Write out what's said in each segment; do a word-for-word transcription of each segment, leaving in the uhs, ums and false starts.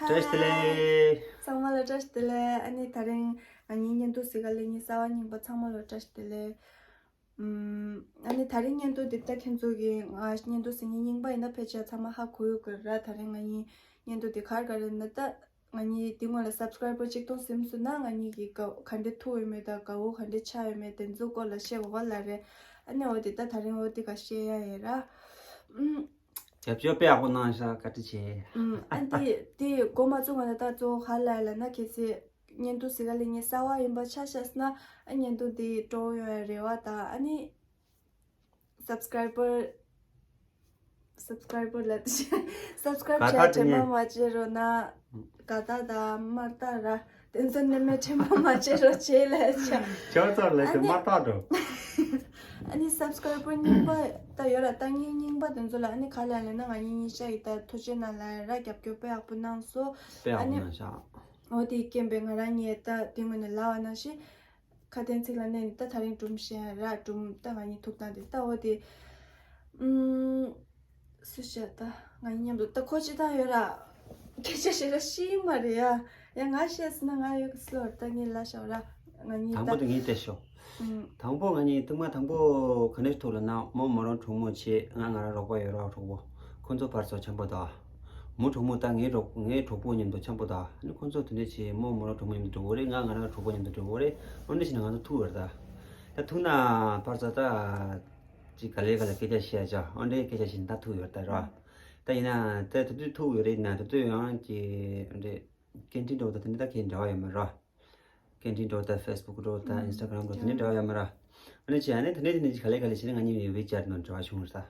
བཀྲ་ཤིས་བདེ་ལེགས། ཚང་མ་ལ་བཀྲ་ཤིས་བདེ་ལེགས། ཨ་ནི་དེ་རིང་ང་གཉིས་བརྙན་ཐུང་གཟིགས་ག་སླེབས་མཁན་གསར་པ་རྙིང་པ་ཚང་མ་ལ་བཀྲ་ཤིས་བདེ་ལེགས། ཨམ། ཨ་ནི་དེ་རིང་བརྙན་ཐུང་འདི་ད་ཁྱེད་ཚོ་གི་ང་བརྙན་ཐུང་གཟིགས་མཁན་རྙིང་པ་ཡིན་ན་ཕལ་ཆེར་ཚང་མ་ཧ་གོ་ཡོད་ཀྱི་རེད། དེ་རིང་ང་གཉིས་བརྙན་ཐུང་འདི་ག་རེ་ག་རེ་ཡིན་ན། ད་ང་གཉིས་འདི་སྔོན་ལ་སབ་སི་ཀ་རའི་བར་གཅིག་སྟོང་ཟིན་སོང་ན་ང་གཉིས་ཀྱི་ག་ག་འདྲ་ཐུག་ཡོད་མེད་དང་དགའ་བོ་ག་འདྲ་ཆགས་ཡོད་མེད་དེ་ཚོ་སྐོར་ལ་བཤད་དགོས་པ་ལ་རེད། ཨ་ནི་འོ་དེ་ད་དེ་རིང་འོ་དེ་ག་བཤད་ཡ་ཡིན་ར། ཨམ། རྒྱབ་སྐྱོར་དཔེ་ཡག་པོ་གནང་ཤག་བཀའ་དྲིན་ཆེ། ཨམ། ཨ་དེ་དེ་འགོ་མ་བཙུགས་སྔོན་ལ་ད་གཙོ་བོ་ག་རེ་ལབ་ཡ་ལབ་ན། གལ་སྲིད་བརྙན་ཐུང་གཟིགས་ག་སླེབས་མཁན་གསར་པ་ཡིན་པ་ཆ་བཞག་ན་ཨ་བརྙན་ཐུང་དེ་སྤྲོ་པོ་ཡོང་ཡ་རེ་བ་དང་། ཨ་ནི་སབ་སི་ཀ་རའི་བར་སབ་སི་ཀ་རའི་བར་ལ་སབ་སི་ཀ་རའིབ་བྱས་དྲན་པ་མ་བརྗེད་རོགས་གནང་། དགའ་རྟགས་དང་དམར་རྟགས་ར་དེ་ཚོ་ནི་མེད་དྲན་པ་མ་བརྗེད་རོགས་བྱེད་ལབ་ཤག་ཁྱོད་ཚོ་ལས་དེ་དམར་རྟགས་འགྲོ། ཨ་ནི་སབ་སི་ཀ་རའི་བར་རྙིང་པ་ད་ཡོད་ར། ད་རྙིང་རྙིང་པ་དེ་ཚོ་ལ་ཨ་ནི་ག་རེ་ལབ་ན་ང་གཉིས་གཉིས་ཆ་ཡི་ད་ཐུགས་རྗེ་གནང་ལབ་ཡ་ར། རྒྱབ་སྐྱོར་དཔེ་ཡག་པོ་གནང་སོང་། དཔེ་ཡག་པོ་གནང་ཤག་འོ་དེའི་རྐྱེན་པས་ང་རང་གཉིས་ད་དེ་སྔོན་ནས་ལབ་པ་ནང་བཞིན། ཁ་དན་ཚིག་ལ་གནས་ནས་ད་དེ་རིང་སྒྲུང་བཤད་ར། སྒྲུང་ད་ང་གཉིས་ཐུག་སྟངས་དེ་ད་འོ་དེ། ཨུམ། སུ་བཤད་ད། ང་གཉིས་མཉམ་དུ་ད་ཁོ་སྤྱི་བཏང་ཡོད་ར། སྐད་ཆ་བཤད་ར་ཤེས་མ་རེད་ཡ། ཡ་ང་བཤད་སོང་ན་ང་ཡོད་སློ་ད་ངས་ལབ་བཞག་ར། ང་གཉིས་དང་པོ་ད་དེ་ངས་བལྟས་ཤོག་ཨུམ། དང་པོ་ང་གཉིས་ཐུག་མ་དང་པོ་ག་འདྲ་ཐུག་ལབ་ན་མོ་མོ་རང་གྲོགས་མོ་བྱས། ང་ང་རང་རོགས་པ་ཡོད་ར་གྲོགས་པོ། ཁོ་ཚོ་ཕར་ཚུར་འཆམ་པོ་དང་། མོ་གྲོགས་མོ་ད་ངའི་གྲོགས་ངའི་གྲོགས་པོ་མཉམ་དུ་འཆམ་པོ་དང་། ཨ་ནི་ཁོ་ཚོ་དེ་འདྲ་བྱས། མོ་མོ་རང་གྲོགས་མོ་མཉམ་དུ་འགྲོ་གི་རེད། ང་ང་རང་གྲོགས་པོ་མཉམ་དུ་འགྲོ་གི་རེད། འོ་འདྲ་བྱས་ནས་ང་ཚོ་ཐུག་ཡོད་རེད་ད། ད་ཐུག་ན་ཕར་ཚུར་ད་ཅིག་ག་ལེ་ག་ལེ་སྐད་ཆ་བཤད་ཅག་འོ་འདྲའི་སྐད་ཆ་བཤད་ནས་ད་ཐུག་ཡོད་རེད་ད་ར། ད་ཡིན་ན་ད་དེ་དུས་ཐུག་ཡོད་རེད་ན་དེ་དུས་ཡང་ཅིག་འདྲ་སྐད་འཕྲིན་འགྲོ་ད་དེ་འདྲ་ད་གའི་འབྲེལ་བ་ཡོད་མ་ར། སྐད་འཕྲིན་འགྲོ་ད་ཕེ་སི་བུག་འགྲོ་ད་ཨིན་སི་ཊ་གྷ་རམ་འགྲོ་དེ་འདྲ་འབྲེལ་བ་ཡོད་མ་ར། ཨ་ནི་བྱས་ཨ་ནི་དེ་འདྲ་དེ་འདྲ་ཅིག་ག་ལེ་ག་ལེ་བྱས་ནས་ང་གཉིས་ཝི་ཅེ་ཊི་ནང་འབྲེལ་བ་བྱུང་རེད་ད།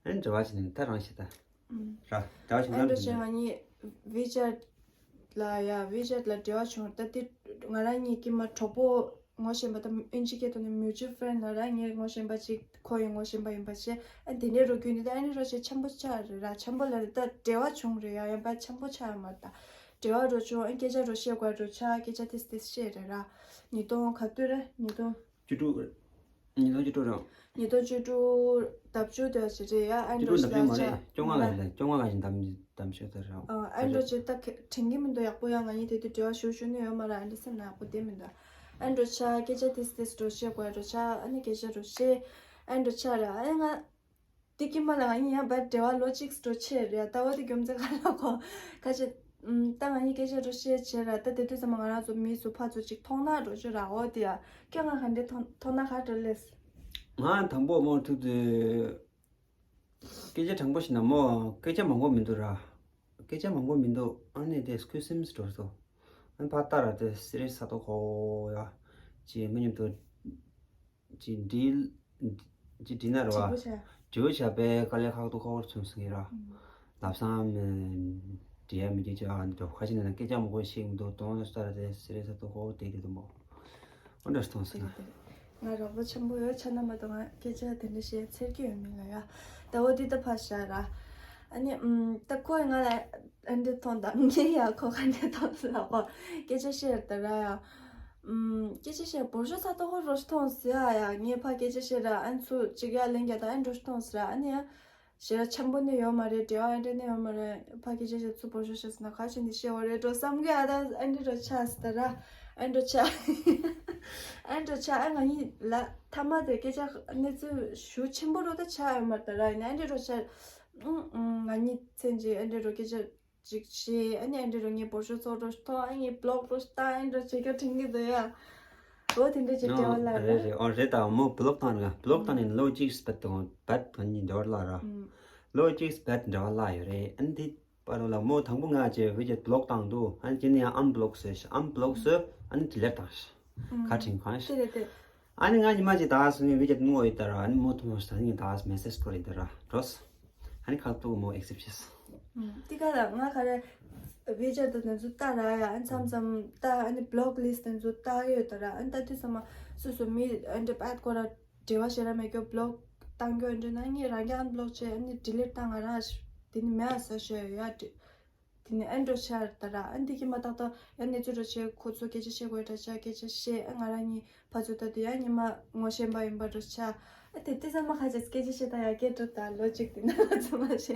ཨ་ནི་འབྲེལ་བ་བྱས་ནས་ད་རང་བྱས་ད། ཨུམ། ར། འབྲེལ་བ་བྱུང་ཨ་ད་འགྲོ་བྱས་ང་གཉིས་ཝི་ཅེ་ཊི་ལ་ཡ་ཝི་ཅེ་ཊི་ལ་འབྲེལ་བ་བྱུང་ད། དེ་ང་རང་གཉིས་ཀྱི་མ་གྲོགས་པོ་ངོ་ཤེས་པ་དང་ཨིན་ཇི་སྐད་ཐོག་ནས་mutual friend ལ་ར། ངའི་ངོ་ཤེས་པ་ཅིག་ཁོ་ཡི་ངོ་ཤེས་པ་ཡིན་པ་བྱས། ཨ་དེ་འདྲའི་རོ་བརྒྱུད་ནས་ད་ཨ་ནི་རོ་བྱས་འཆམ་པོ་ཆགས་རེད་ར། འཆམ་པོ་ལ་རེད་ད་འབྲེལ་བ་བྱུང་རེད་ཡ། ཡང་པ་འཆམ་པོ་ཆགས་ཡོད་མ་རེད་ད། འབྲེལ་བ་རོ་བྱུང་ཨ་སྐད་ཆ་རོ་བཤད་དགོས་རོ་ཆགས། སྐད་ཆ་ཏིས་ཏིས་བཤད་རེད་ར། ཉིས་སྟོང་ག་དུས་རེད། ཉིས་སྟོང་བཅུ་དྲུག་ཉིས་སྟོང་བཅུ་དྲུག་རེད། ཉིས་སྟོང་བཅུ་དྲུག་ཟླ་བཅུ་དེ་བ་ཞིག་རེད་ཡ། ཨ་བཅུ་དྲུག་འགྲོ་ཟླ་བཅུ་ལ་མ་རེད། ཆ་བཅོ་ལྔ་ག་ཞིག་ལ་བཅོ་ལྔ་ག་ཞིག་འདམ་འདམ་ཤོད་ཚར་རེད། ཨ་ཨ་འགྲོ་ཆེ་ད་དྲན་གི་མི་འདུག་ཡག་པོ་ཡ། ང་གཉིས་དེ་དུས་འབྲེལ་བ་ཞུ་ཞུ་ནི་ཡོད་མ་ར། ཨ་འདྲ་སེམས་ནང་ཡག་པོ་བསྡད་མི་འདུག་ཨ་འགྲོ་ཆ་སྐད་ཆ་ཏིས་ཏིས་འགྲོ་བཤད་དགོས་རོ་ཆ། ཨ་ནི་སྐད་ཆ་རོ་བཤད། ཨ་འགྲོ་ཆ་ར་ཨ་ང་དེ་གི་མ་ལ་ང་གཉིས་ཡང་བར་འབྲེལ་བ་ལོ་གཅིག་འགྲོ་ཆེ་རེད་ད། འོ་དེ་རྒྱུ་མཚན་ག་ལ་གོ་ཁ་ཆེ། ཨམ། ད་ང་གཉིས་སྐད་ཆ་འགྲོ་བཤད་བྱེད་ར། ད་དེ་དུས་ཙམ་པ་ང་རང་ཚོ་མི་ཚོ་ཕར་ཚུར་ཅིག་མཐོང་ན་འགྲོ་ཆོ་ར། འོ་དེ་ཡ་ཁྱོད་ང་ག་འདྲ་མཐོང་མཐོང་ན་ག་འགྲོ་ལེས། ང་དང་པོ་མོ་ཐུག་དུས་སྐད་ཆ་དྲང་པོ་བཤད་ན་མོ་སྐད་ཆ་མང་པོ་མི་འདུག་ར། སྐད་ཆ་མང་པོ་མི་འདུག་ཨ་ནི་དེ་ཁུ་སིམ་འགྲོ་སོང་། ཨ་ནི་ཕར་ལྟ་ར་དེ་སི་རི་ས་ཏོ་ཁོ་ཡ་ཅི་མི་མཉམ་དུ་ཅི་འདྲི་ཅི་འདྲི་ན་ར་བ། དྲི་བ་བྱས། དྲི་བ་བྱས་པས་དཀའ་ལས་ཁག་ཏུ་ཁོ་བོར་མཚོན་སོང་ཡ་ར། ལབ་སང་འདྲི་ཡ་མི་འདྲི་ཅི་ཨ་འདྲ་ཁ་ཅིག་ན་སྐད་ཆ་མང་པོ་བཤད་མི་འདུག་དོན་ལ་ལྟ་ར་དེ་སི་རི་ས་ཏོ་ཁོ་བོ་དེ་དེ་དུ་མོ། འོ་འདྲ་སོང་ཟེར་ན། ང་རོགས་པ་ཆེན་པོ་ཡོད་ཆ་ན་མ་གཏོགས་ང་སྐད་ཆ་དེ་འདྲ་བཤད་འཚེར་གྱི་ཡོད་མིན་ལ་ཡ། ད་འོ་དེ་ད་ཕར་བཞག་ར། ཨ་ནི་ཨམ། ད་ཁོས་ང་ལ་ཨ་འདྲ་མཐོང་ད་ངས་ཡ་ཁོ་ག་འདྲ་མཐོང་ཟེར་ལ་ཁོ་སྐད་ཆ་བཤད་ད་ར་ཡ། ཨམ། སྐད་ཆ་བཤད་བོར་ཤོག་ས་ཏོ་ཁོ་རོ་ཤི་མཐོང་ཟེར་ཡ་ཡ། ངས་ཕར་སྐད་ཆ་བཤད་ར་ཨ་ཚུར་ཅིག་ཡ་ལན་རྒྱག་ད་ཨ་འགྲོ་ཤི་མཐོང་ཟེར་ར་ཨ་ནི་ཡ། ཞེ་དྲག་འཆམ་པོ་ནི་ཡོད་མ་རེད། འབྲེལ་བ་ཨེ་འདྲ་ནི་ཡོད་མ་རེད། ཕ་སྐད་ཆ་བཤད་ཚུར་བོར་ཤོག་བཤད་ཟེར་ན་ག་ཞིག་འདི་བཤད་འོ་རེད་འགྲོ་བསམ་གི་ཨ་ད་ཨེ་འདྲ་འགྲོ་ཆགས་ཟེར་ད་ར་ཨེ་འདྲ་ཆགས་ཨེ་འདྲ་ཆགས་ཨ་ང་གཉིས་ལ་མཐའ་མ་དེ་སྐད་ཆ་གནས་ཚུལ་ཞུ་ཆེན་པོ་རུ་ད་ཆགས་ཡོད་མ་རེད་ད་ར་ཡིན་ན་ཨེ་འདྲ་འགྲོ་ཆགས་ཨུ་ཨུ་ང་གཉིས་མཚན་གཅིག་ཨེ་འདྲ་འགྲོ་སྐད་ཆ་ཅིག་བཤད་ཨ་ནི་ཨེ་འདྲ་འགྲོ་ངས་བོར་ཤོག་ཚུར་འགྲོ་ཐོག་ཨ་ངས་བློག་འགྲོ་ད་ཨེ་འདྲ་བྱེད་རྒྱུ་དྲན་གི་འདུག་ཡ། འོ་དེ་འདྲ་ཅིག་འབྲེལ་བ་ལ་རེད་རེད། ཨོ་རེད་ད་མོ་བློག་བཏང་ར་བློག་བཏང་ནས་ལོ་གཅིག་སྤེད་དང་བད་གང་གཉིས་འབྲེལ་བ་ལ་ར། ལོ་གཅིག་སྤེད་འབྲེལ་བ་ལ་ཡོད་རེད། ཨ་ནི་དེ་པར་ལ་མོ་དང་པོ་ང་བྱས་ཝི་ཅེཊ་བློག་བཏང་འདུག་ཨ་ནི་དེ་ནས་ཡང་ཨན་བློག་བཟོས་ཤག་ཨན་བློག་བཟོས་ཨ་ནི་ཌི་ལིཊ་བཏང་ཤག་ཁ་བྲིན་གང་ཤག་དེ་རེད་དེ། ཨ་ནི་ང་ཉི་མ་ཅིག་ད་སོང་ངས་ཝི་ཅེཊ་ནོ་ཡོད་ད་ར། ཨ་ནི་མོ་ཐུག་མ་ཤག་ད་ནི་ད་མེ་སེ་ཇི་སྐོར་ཡོད་ད་ར་འགྲོ་སོང་། ཨ་ནི་ཁ་ཐུག་མོ་ཨེག་སེབ་བྱས་སོང་། ཨུམ། དེ་ག་ལ་ང་ག་རེ་ཝི་ཅེཊ་དེ་ཚོ་ལྟ་ར་ཡ། ཨ་མཚམས་མཚམས་ལྟ་ཨ་ནི་བློག་ལིསཊ་དེ་ཚོ་ལྟ་ཡོད་ད་ར། ཨ་ནི་ལྟ་དུས་ཙམ་པ་སོ་སོ་མི་ཨ་འདྲ་བད་ཁོ་ར་འབྲེལ་བ་བྱེད་ར་མེད་རྒྱུ་བློག་བཏང་རྒྱུ་ཨ་འདྲ་ན་ངས་རང་གི་ཨན་བློག་བྱས་ཨ་ནི་ཌི་ལིཊ་བཏང་ང་རང་དེ་ནི་མེད་ཨ་ཟ་ཤོད་ཡ། དེ་ནི་ཨ་འདྲ་ཆགས་ད་ར། ཨ་འདི་གི་མ་ཏག་ཏག་ཡ་གནས་ཚུལ་ར་བྱས་ཁོ་ཚོ་སྐད་ཆ་བཤད་དགོས་ད་ཆ་སྐད་ཆ་བཤད་ཨ་ང་རང་གཉིས་ཕར་ཚུར་ལྟ་དུས་ཡ་ཉི་མ་ངོ་ཤེས་པ་ཡིན་པ་འདྲ་ཆགས། ཨ་དེ་དེ་ཙམ་མ་ཁ་ཅིག་སྐད་ཆ་བཤད་ད་ཡ་སྐད་འགྲོ་ད་ལོ་གཅིག་དེ་ན་ཚང་མ་བཤད་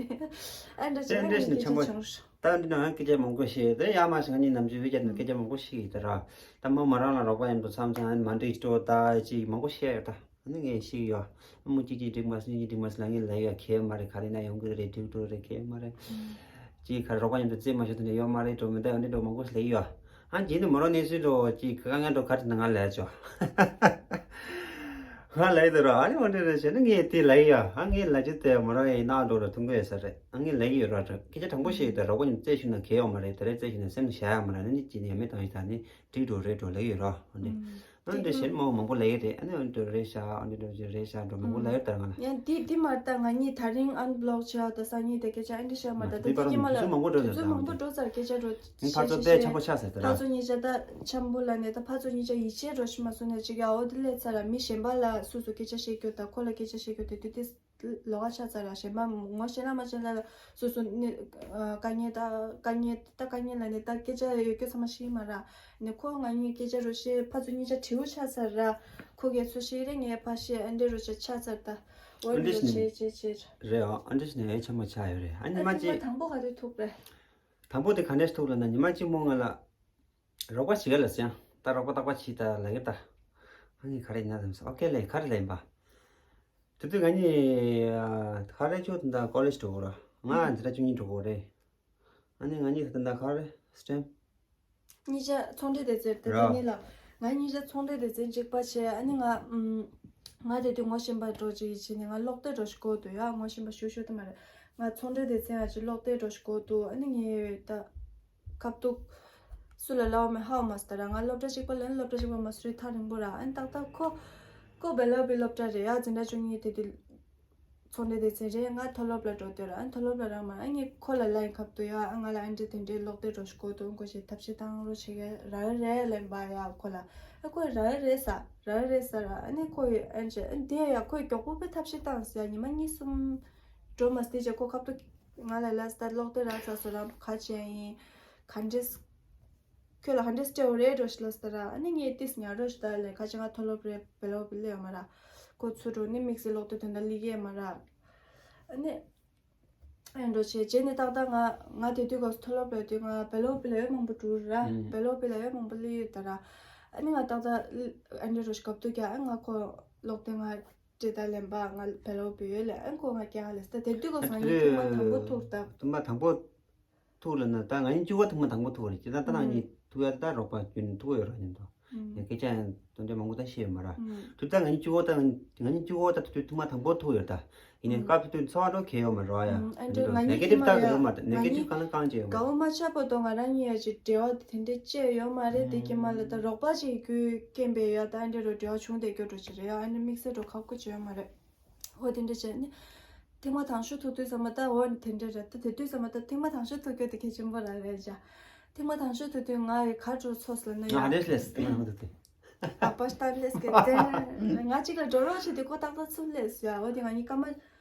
ཨ་འདྲ་ཆགས་ཨ་ནི་སྐད་ཆ་བྱུང་། ད་འདི་ནང་སྐད་ཆ་མང་པོ་བཤད་དེ་ཡ་མ་ཞིག་ང་གཉིས་ནམ་རྒྱུན་བོད་སྐད་ནང་སྐད་ཆ་མང་པོ་བཤད་ཡོད་ད་ར། ད་མ་མ་རང་ལ་རོགས་པ་ཡིན་དུ་མཚམས་མཚམས་མ་འགྲིག་སྤྲོ་ད་ཅིག་མང་པོ་བཤད་ཡོད་ད། ཨ་ནི་ངས་ཤེས་ཡོད། ཨ་མོ་གཅིག་གཅིག་འགྲིག་མ་སོང་གཉིས་གཉིས་འགྲིག་མ་སོང་ལ་ངས་ལབ་ཡོད་ཁེལ་མ་རེད། ག་རེ་ན་ཡོང་གི་རེད། འགྲིག་འགྲོ་རེད། ཁེལ་མ་རེད། ཅིག་ག་རོགས་པ་མཉམ་དུ་རྩེད་མ་ཤོར་དུ་ནས་ཡོད་མ་རེད་འགྲོ་མི་འདུག་འདི་འགྲོ་མང་པོ་ལབ་ཡོད། ཨ་རྗེས་ནས་མོ་རང་གནས་ཚུལ་འགྲོ་ཅིག་དཀའ་ངལ་འགྲོ་ག་རེ་ན་ང་ལབ་ཆོག་ང་ལབ་ཡོད་ར། ཨ་ནི་འོ་འདྲ་རེད་ཟེར་ན་ངས་དེ་ལབ་ཡོད། ཨ་ངས་ལབ་རྒྱུ་དེ་མོ་རང་ཡིན་ན་འགྲོ་ར་ཐུང་གོ་ཡོད་ས་རེད། ཨ་ངས་ལབ་ཡོད་ར། སྐད་ཆ་དྲང་པོ་བཤད་ཡོད་དེ་རོགས་པ་མཉམ་རྩེད་ཤོར་ན་ཁེལ་ཡོད་མ་རེད། དེ་རེད་རྩེད་ཤོར་ན་སེམས་བཞག་ཡོད་མ་རེད། ཨ་ནི་ཅི་ནས་ཡ་མེད་བཏང་ཡོད་ད་ནི། འགྲིག་འགྲོ་རེད་འགྲོ་ལབ་ཡོད་ར། འོ་འདྲ། ཨ་འདྲ་བྱས་ནས་མང་མང་པོ་ལབ་ཡོད་རེད། ཨ་ནི་འོ་འདྲ་རེད་ཤག་འོ་འདྲ་འདྲ་རེད་ཤག་འགྲོ་མང་པོ་ལབ་ཡོད་ད་ང་ལ། ཡང་འདི་འདི་མ་ལྟ་ང་གཉིས་ད་རིང་ཨན་བློག་བྱས་ད་སང་ཉིན་དེ་སྐད་ཆ་ཨ་འདྲ་ཤག་མ་ལྟ་ད་འདི་དེ་པར་སྐྱེས་མ་ལ་དུས་ཚོད་མང་པོ་འགྲོ་དུས་ཚོད་མང་པོ་འགྲོ་ཚར་སྐད་ཆ་འགྲོ་ཕར་ཚུར་དཔེ་ཆེན་པོ་ཆགས་ཟེར་ད་ར། ཕར་ཚུར་གཉིས་ཆ་ད་འཆམ་པོ་ལ་ནས་ད་ཕར་ཚུར་གཉིས་ཆ་ཡིད་ཆེས་འགྲོ་ཤི་མ་སོང་ནས་ཅིག་ཡ་འོ་དེ་ལས་ཚར་ར་མི་གཞན་པ་ལ་སུ་སུ་སྐད་ཆ་བཤད་རྒྱུ་ད་ཁོ་ལ་སྐད་ཆ་བཤད་རྒྱུ་དེ་དུས་དེ། ལོགས་ཀ་ཆགས་ཚར་ར། གཞན་པ་ངོ་ཤེས་ན་མ་ཤེས་ན་ལ་སོ་སོ་ནི་དཀའ་ངལ་ད་དཀའ་ངལ་ད་དཀའ་ངལ་ལ་ནི་ད་སྐད་ཆ་ཡོད་སྐྱོ་ཚང་མ་ཤེས་མ་ར། ནི་ཁོ་ང་གཉིས་སྐད་ཆ་རུ་བཤད་ཕ་ཚོ་གཉིས་ཆ་བྲིའུ་ཆགས་ཚར་ར། ཁོ་གས་ཚོ་ཤེས་རེ་ངས་ཕ་ཤེས་ཨ་འདྲེ་རུ་ཆ་ཆགས་ཚར་ད། འོ་ཨ་འདྲེ་རུ་ཆེ་ཆེ་ཆེ། རེད་ཨ་ཨ་འདྲེ་ནས་ཨེ་ཆ་མ་ཆགས་ཡོད་རེད། ཨ་ཉི་མ་ཨ་ཅི་ཅིག་དང་པོ་ག་དུས་ཐུག་རེད། དང་པོ་དེ་ག་འདྲས་ཐུག་ལ་ན་ཉི་མ་གཅིག་མོ་ང་ལ། རོགས་པ་བྱེད་ག་ལ་སེང་ད་རོགས་པ་རྟག་པ་བྱེད་ད་ལ་གི་ད། ཨ་ནི་ག་རེ་ཡིན་ན་དམ་ས་ཨོ་ཁེ་ལེ་ག་རེ་ལ་ཡིན་པ། དེ་དུས་ང་གཉིས་ག་རེ་ཆོ་དེ་འདྲ་ཀོ་ལེཇ་འགྲོ་གོ་ར། ང་འཛིན་གྲྭ་བཅུ་གཉིས་འགྲོ་གོ་རེད། ཨ་ནི་ང་གཉིས་དེ་འདྲ་ག་རེ་སི་ཊེམ། གཉིས་ཆ་ཚོང་འབྲེལ་སྡེ་ཚན་དེ་ར། དེ་ནི་ལ་ང་གཉིས་ཆ་ཚོང་འབྲེལ་སྡེ་ཚན་གཅིག་པ་བྱས་ཨ་ནི་ང་ང་དེ་དུས་ངོ་ཤེས་པ་འགྲོ་ཅིག་བྱས་ནས་ང་ཀློག་དེབ་འགྲོ་ཞིག་གོ་འདུག་ཡ་ངོ་ཤེས་པ་ཞུ་ཞུ་དེ་མ་རེད། ང་ཚོང་འབྲེལ་སྡེ་ཚན་ཨ་ཅིག་ཀློག་དེབ་འགྲོ་ཞིག་གོ་འདུག་ཨ་ནི་ངས་ད། ཁབ་ཏུ། སུ་ལ་ལའོ་མེ་ཧའོ་མ་སྟ་ར་ང་སློབ་གྲྭ་གཅིག་པ་ལན་སློབ་གྲྭ་གཅིག་པ་མ་སུ་རི་ཐག་རིང་པོ་ར་ཨན་ཏག་ཏག་ཁོ། ཁོ་བེ་ལོ་བི་སློབ་གྲྭ་རེད་ཡ་འཛིན་གྲྭ་བཅུ་གཉིས་དེ་དུས། ཚོང་འབྲེལ་སྡེ་ཚན་རེད་ང་མཐོ་སློབ་ལ་འགྲོ་འདོད་ར་ཨན་མཐོ་སློབ་ལ་ར་མ་ཨ་ངས་ཁོ་ལ་ལན་ཁབ་ཏུ་ཡ་ཨ་ང་ལ་ཨན་འདྲེ་དེ་འདྲའི་ཀློག་དེབ་འགྲོ་ཞིག་གོ་འདུག་ཨན་ཁོ་ཞིག་ཐབས་ཤེས་བཏང་རོགས་བྱེད་ག་ར་རེད་ལན་པ་ཡ་ཁོ་ལ་ཨ་ཁོས་ར་རེད་ས་ར་རེད་ས་ར་ཨ་ནི་ཁོ་ཡི་ཨན་ཅེ་ཨན་དེ་ཡ་ཁོས་མགྱོགས་པོ་པའི་ཐབས་ཤེས་བཏང་ས་ཡ་ཉི་མ་གཉིས་གསུམ་འགྲོ་མ་སྟེ་ཅེ་ཁོ་ཁབ་ཏུ། ང་ལ་ལ་སྟ་ཀློག་དེབ་རག་ཚར་སོང་ར་ག་བྱས་ཡིན། ག་འདྲས། ཁྱོད་ལ་ག་འདྲས་སྤྲད་འོ་རེད་འགྲོ་ཞིག་ལ་སྟ་ར་ཨ་ནི་ངས་ཏིས་ཉར་འགྲོ་ཞིག་ལ་ལས་ཁ་ཅིག་ང་མཐོ་སློབ་རེད་བེ་ལོ་བི་ལེ་ཡོད་མ་ར། ཁོ་ཚུར་འགྲོ་ནི་དམིགས་བསལ་ཀློག་དེབ་དོན་དག་ལི་གེ་ཡོད་མ་ར། ཨ་ནི། ཨེ་འགྲོ་བྱས་རྗེས་ནས་ཏག་ཏག་ང་ང་དེ་དུས་སྐབས་སུ་མཐོ་སློབ་རེད་དུས་ང་བེ་ལོ་བི་ལེ་ཡོད་མང་པོ་འགྲོ་ར་ཨུམ། བེ་ལོ་བི་ལེ་ཡོད་མང་པོ་ལི་ཡོད་ད་ར། ཨ་ནི་ང་ཏག་ཏག་ཨ་འདྲས་འགྲོ་ཞིག་སྐབས་དུས་ཀྱང་ཨ་ང་ཁོ་ཀློག་དེབ་ང་། ཅེ་ད་ལེན་པ་ང་བེ་ལོ་བི་ཡོད་ལེ་ཨན་ཁོ་ང་ཀྱང་ལེ་སྟ་དེ་དུས་གོ་སང་ཉིན་ཐུག་མ་དང་པོ་ཐུག་ད། ཐུག་མ་དང་པོ་ཐུག་ལ་ན་ད་ང་ཡིན་བཅུ་བ་ཐུག་མ་དང་པོ་ཐུག་རེད་ཅེ་ད་ད་ང་ཡིན་ཐུག་ཡ་ད་རོགས་པ་ཀུན་ཐུག་ཡོད་ར་ཡིན་དོ། ཡ་སྐད་ཆ་ཡང་དོན་འདྲ་མང་པོ་ད་བཤད་ཡོད་མ་ར། དུ་ད་ང་ཡིན་བཅུ་བ་ད་ང་ཡིན་བཅུ་བ་ད་དུ་ཐུག་མ་དང་པོ་ཐུག་ཡོད་ད། ཡིན་ནའི་སྐབས་དུས་འཚོ་བ་འགྲོ་གལ་ཡོད་མ་རོ་ཡ། ཨ་འདྲ་ང་ནེ་གེ་ཊིབ་ད་གི་ཡོད་མ་རེད། ནེ་གེ་ཊིབ་གང་ལ་གང་བྱེད་ཡོད་མ་རེད། དགའ་བོ་མ་ཆགས་པ་དོ་ང་རང་ཉིད་ཡ་ཅིག་འབྲེལ་བ་དེ་འདྲ་བཅས་ཡོད་མ་རེད་དེ་ཀྱི་མ་ལ་ད་རོགས་པ་ཅིག་གུས་སྐྱེན་པའི་ཡ་ད་ཨ་འདྲ་རོ་འབྲེལ་བ་བྱུང་བསྡད་སྐྱོ་འགྲོ་ཅི་རེད་ཡ་ཨ་འདྲ་དམིགས་བསལ་འགྲོ་ཁག་པོ་བྱས་ཡོད་མ་རེད། ཧོ་དེ་འདྲ་བྱས་ནི། ཐེངས་མ་དང་ཤོས་ཐུག་དུས་ཙམ་པ་ད་འོ་དེ་འདྲ་རེད་ད་དེ་དུས་ཙམ་པ་ད་ཐེངས་མ་དང་ཤོས་ཐུག་སྐྱོ་དེ་གལ་ཆེན་པོ་ར་རེད་ཅ། ཐེངས་མ་དང་ཤོས་ཐུག་དུས་ང་ཡི་ག་འགྲོ་ཚོགས་ལ་ན་ཡ། ང་རེད་ལས་ཐེངས་མ་དང་ཐུག་དུས། ཨ་པ་སྟན་ལེས་ཀེ་ཏེ། ང་གཅིག་ལ་འགྲོ་རོགས་བྱེད་དུས་ཁོ་ཏག་ཏག་ཚུར་ལེས་ཡ། འོ་དེ་ང་གཉིས་སྐར་མ།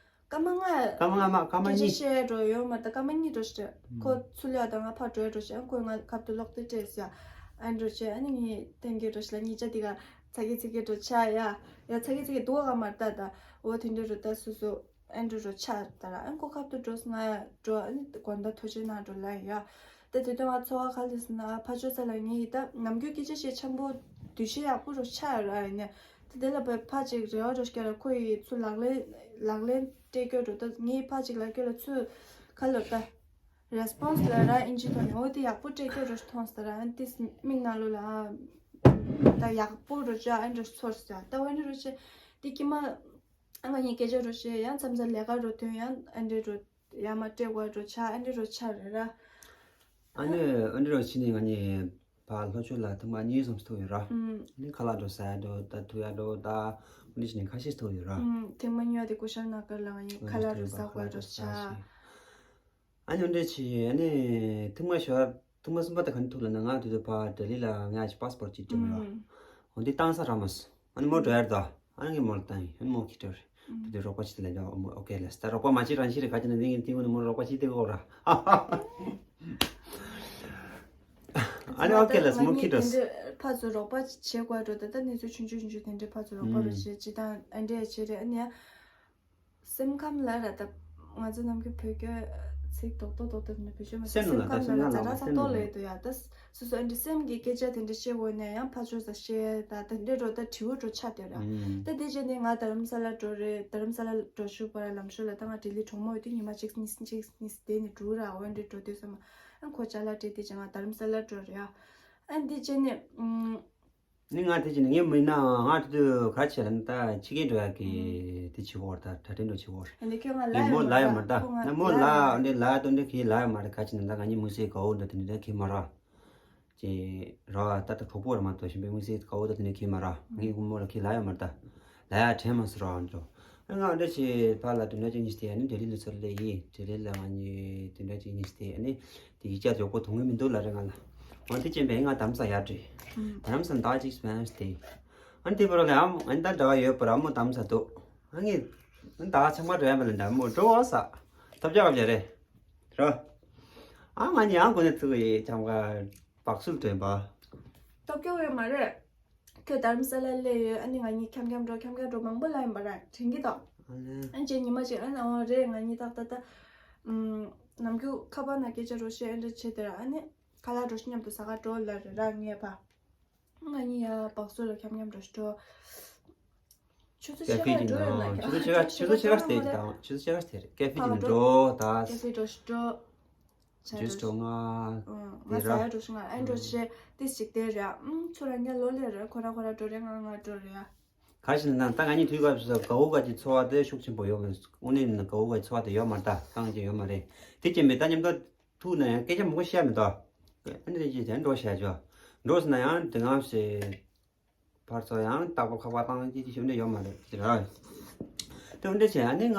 སྐར་མ་ལྔ། སྐར་མ་ལྔ་མ་སྐར་མ་སྐད་ཆ་གཉིས། བཤད་འགྲོ་ཡོད་མ་རེད་ད་སྐར་མ་གཉིས་འགྲོ་ཤི། ཁོ་ཚུར་ལེ་ཡ་ད་ང་ཕར་འགྲོ་ཡ་འགྲོ་ཤི་ཨ་ཁོས་ང་ཁབ་ཏུ་ལོག་སྟེ་སྤྲད་ཡ། ཨ་འགྲོ་ཤི་ཨ་ནི་ངས་བསྟན་གྱི་འགྲོ་ཤི་ལ་གཉིས་ཆ་དེ་ག་ཚ་གི་ཚི་གི་འགྲོ་ཆ་ཡ། ཡ་ཚ་གི་ཚི་གི་འདུག་ག་མ་རེད་ད་ད། འོ་དེ་འདྲ་རུ་ད་སུ་སུ། ཨེ་འགྲོ་རོ་ཆ་ད་ར་ཨེ་ཁོ་ཁབ་ཏུ་འགྲོ་སོང་ང་ཡ་འགྲོ་ཨེ་དགོན་ད་ཐུགས་རྗེ་གནང་འགྲོ་ལ་ཡ། ད་དེ་དོན་ང་ཚོ་བ་ག་ལས་སོང་ན་ཕ་ཆོས་ས་ལ་ངས་ཡི་ད་ནམ་རྒྱུན་སྐད་ཆ་བཤད་འཆམ་པོ་འདུ་ཤེས་ཡག་པོ་རུ་ཆ་ཡོད་ར་ཡིན་ནས་ད་དེ་ལ་བས་ཕ་ཅིག་རེ་བ་རུ་སྐྱ་ར་ཁོ་ཡི་ཚུ་ལག་ལེན་ལག་ལེན་སྤྲད་སྐྱོ་འགྲོ་ད་ངས་ཕ་ཅིག་ལ་སྐྱོ་ལ་ཚུ་ག་ལོ་ད་རེ་སི་པོན་སི་ལ་ར་ཨིན་ཇི་ཐོན་ནས་འོ་དེ་ཡག་པོ་སྤྲད་སྐྱོ་རུ་མཐོང་ས་ར་ཨེ་ཏིས་མིག་ནང་ལོ་ལ་ད་ཡག་པོ་རུ་ཆ་ཨེ་འགྲོ་ཚོར་ས་ད་འོ་ནི་རུ་ཆ་དེ་ཀྱི་མ། ཨ་ང་གཉིས་སྐད་ཆ་རོ་བཤད་ཡང་མཚམས་མཚམས་ལས་ཀ་རོ་ཐོན་ཡང་ཨ་འདྲེ་རོ་ཡ་མ་སྤྲད་དགོས་རོ་ཆ་ཨ་འདྲེ་རོ་ཆ་རེད་ར། ཨ་ནི་ཨ་འདྲེ་རོ་ཕྱི་ནས་ང་གཉིས་ཕ་ལྷོ་ཕྱོགས་ལ་ཐེངས་མ་གཉིས་གསུམ་ཐུག་ཡོད་ར། ཨུམ། ཨ་ནི་ཁ་ལག་འགྲོ་ཟ་ཡ་འགྲོ་ད་ཐུག་ཡ་འགྲོ་ད་ཨ་ནི་ཕྱི་ནས་ཁ་ཤས་ཐུག་ཡོད་ར། ཨུམ། ཐེངས་མ་གཉིས་པ་དེ་ཀུ་ཤམ་ན་ཀར་ལ་ང་གཉིས་ཁ་ལག་རོ་ཟ་དགོས་རོ་ཆ། ཨ་ནི་འདྲ་བྱས་ཨ་ནི་ཐེངས་མ་ཞོར་ཐེངས་མ་གསུམ་པ་དེ་ག་ནས་ཐུག་ལབ་ན་ང་དུས་དུ་ཕ་ལྡི་ལི་ལ་ང་ཅིག་པཱ་སི་པོར་ཅིག་སྤྲད་མི་རོགས། འོ་འདི་བཏང་ས་རག་མ་སོང་། ཨ་ནི་མོ་འགྲོ་ཡར་དོ། ཨ་ནི་ངས་མོ་ལ་བཏང་ཡིན། ཨ་ནི་མོ་ཁྱི་སྤྲད་རེད། དུས་དུ་རོགས་པ་ཅིག་དེ་ལ་ཡོད་མོ་ཨོ་ཀེ་ལབ་སོང་། ད་རོགས་པ་མ་བྱེད་རང་བྱེད་རེད་ག་ཅི་ན་འདི་ངས་དེ་ངོ་ནས་མོ་རོགས་པ་བྱེད་དེ་གོ་ར། ཨ་ནི་ཨོ་ཀེ་ལབ་སོང་། མོ་ཁྱི་སྤྲད་སོང་། ཕར་ཚུར་རོགས་པ་བྱེད་དགོས་འགྲོ་ད་ལྟ་གནས་ཚུལ་ཆུང་ཆུང་ཆུང་ཆུང་དེ་འདྲའི་ཕར་ཚུར་རོགས་པ་རུ་བྱེད་ཅི་དང་ཨ་འདྲས་བྱེད་རེད་ཨ་ནི། སེམས་ཁམས་ལ་ར་ད་ང་ཚོ་ནམ་རྒྱུན་བོད་སྐད་ ཚིག་རྡོག་རྡོག་རྡོག་རྡོག་ནས་བེད་སྤྱོད་མ་བྱས། སེམས་ནང་ལ་སེམས་ཁམས་སེམས་ནང་ལ་ལ་ཛ་དྲག་ཏག་སེམས་ཏོག་ནང་ལབ་ཡོད་དོ་ཡ། ད་སོ་སོ་ཨ་འདྲ་སེམས་ཀྱི་སྐད་ཆ་དེ་འདྲ་བཤད་དགོས་ནས་ཡང་ཕར་ཕྱོགས་ས་བཤད་ད་ད་འདྲ་འགྲོ་ད་དྲི་བ་འགྲོ་ཆགས་བསྡད་ར། ད་དེ་རྗེས་ནས་ང་རྡ་རམ་ས་ལ་འགྲོ་རེད། རྡ་རམ་ས་ལ་འགྲོ་ཞུ་བར་ལམ་ཞོར་ལ་ད་ང་ལྡི་ལི་གྲོགས་མོ་ཡོད་དུས་ཉི་མ་གཅིག་གཉིས་གཅིག་གཉིས་དེ་ནས་འགྲོ་ར། འོ་འདྲ་འགྲོ་དུས་ཙམ་ཨ་ཁོ་ཅ་ལག་སྤྲད་དེ་ཅང་ང་རྡ་རམ་ས་ལ་འགྲོ་རེད་ཡ། ཨ་འདི་རྗེས་ནས་ཨུམ། ནི་ང་དེ་ཅི་ནི་ངས་མི་ན་ང་དེ་དུས་ག་ཆེ་ལ་ནི་ད་ཕྱི་རྒྱལ་འགྲོ་ཡག་གི་དེ་བྱེད་དགོས་ར། ད་གྲ་སྒྲིག་འགྲོ་བྱེད་དགོས་ར། ཨ་ནི་ཁྱོད་ང་ལ་ངས་མོ་ལ་ཡོད་མ་རེད་ད། ན་མོ་ལ་འདི་ལ་དོན་འདི་གི་ལ་ཡོད་མ་རེད། ག་ཅི་ནི་ད་ང་གཉིས་མུ་སི་གའོ་འདྲ་དེ་འདྲ་གི་མ་ར་ཅེ་ར། ད་ད་གྲོགས་པོ་ར་མ་གཏོགས་ཞིམ་པའི་མུ་སི་གའོ་ད་དེ་འདྲ་གི་མ་ར། ངས་མོ་ལ་གི་ལ་ཡོད་མ་རེད་ད། ལ་ཡ་དྲན་མ་སི་ར་འགྲོ། ཨ་ང་འདྲ་ཞིག་ཕ་ལ་དོན་འདྲ་ཅིག་གཉིས་དེ་ཨ་ནི་ལྡི་ལི་ལ་ཚུར་ལས་ཡིན། ལྡི་ལི་ལ་ང་གཉིས་དོན་འདྲ་ཅིག་གཉིས་དེ་ཨ་ནི། དེ་ཡིག་ཆ་མགྱོགས་པོ་ཐོང་གི་མི་འདུག་ལབ་རེད་ང་ལ། འོ་དེ་ཅན་པས་ང་དམ་ས་ཡར་བྲོས། དམ་ས་ཟླ་གཅིག་སྨན་སྟེ། ཨ་ནི་དེ་བར་ལ་ཨམ་ཨ་ནི་ད་འདྲ་བ་ཡོད་པར་ཨ་མོ་དམ་ས་འདུག་ཨ་ངས་ཨ་ནི་ད་ཚང་མ་འགྲོ་ཡ་མ་ལ་འདྲ་མོ་འགྲོ་བ་ས། ཐབས་ཆག་ག་རེད། ར། ཨ་ང་གཉིས་ཨ་གོ་ནས་ཚུགས་ཡི་ཆང་ག་བག་སུལ་དྲན་པ། སྟོབས་སྐྱོ་བས་མ་རེད། ཁྱོད་དྷ་རམ་ས་ལ་སླེབས་ཡོད། ཨ་ནི་ང་གཉིས་འཁྱམ་འཁྱམ་འགྲོ་འཁྱམ་འཁྱམ་འགྲོ་མང་པོ་ལ་ཡིན་པ་ར་དྲན་གི་དོ། ཨ་ལེ། ཨ་ནི་རྗེས་ཉི་མ་ཅིག་ཨ་ནི་འོ་རེད། ང་གཉིས་ཏག་ཏག་ཏག་ཨམ། ནམ་རྒྱུན་ཁ་པར་ན་སྐད་ཆ་རོ་བཤད་ཨེ་འདྲ་བྱེད་དེ་ར། ཨ་ནི་ཁ་ལག་འགྲོ་ཤི་མཉམ་དུ་ཟ་ག་འགྲོ་ལ་རེད་ར་ངས་ཕ། ང་གཉིས་ཡ་བག་སུ་ལ་འཁྱམ་འཁྱམ་འགྲོ་ཤི་འགྲོ། ཆུ་ཚོད་ཕྱེད་ཀ་འགྲོ་ཡོད་ལ་ཁྱ། ཆུ་ཚོད་ཕྱེད་ཀ་ཆུ་ཚོད་ཕྱེད་ཀ་སྟེ་དང་ཆུ་ཚོད་ཕྱེད་ཀ་སྟེ་རེད། ཀེ་ཕི་ཅིག་ནས་འགྲོ་ད། ཀེ་ཕི་འགྲོ་ཤི་འགྲོ། ཇུས་འགྲོ་ང་། ང་ཟ་ཡ་འགྲོ་ཤི་ང་ཨེ་འགྲོ་ཤི་རེད། ཏིས་ཅིག་དེ་རེད། ཨུམ་ཚུར་ར་ཉ་ལོ་ལེ་རེད། ཁོ་ར་ཁོ་ར་འགྲོ་རེད། ང་ང་འགྲོ་རེད། ག་ཞིག་ན་ད་ང་གཉིས་དུས་སྐབས་སུ་དགའ་བོ་ག་ཅིག་འཚོ་བ་དེ་ཤུགས་ཆེན་པོ་ཡོད་མ་རེད། དངོས་གནས་ཡིན་ན་དགའ་བོ་ག་ཅིག་འཚོ་བ་དེ་ཡོད་མ་རེད་ད། གང་ཅི་ཡོད་མ་རེད། དེ་ཅན་པས་ད་མཉམ་དུ་ཐུག་ན་ཡང་སྐད་ཆ་མང་པོ་བཤད་མི་འདུག་ཨ་ནི་རེ་ཅིག་དེ་འགྲོ་བཤད་ཆོག་འགྲོ་སོང་ན་ཡང་དེ་སྔ་ཞེས་ཕར་ཚུར་ཡང་རྟག་པར་ཁ་པར་བཏང་ཅི་ཅི་ཞུ་འདྲ་ཡོད་མ་རེད་ཟེར་ར། དེ་འདྲ་བྱས་ཨ་ནི་ང་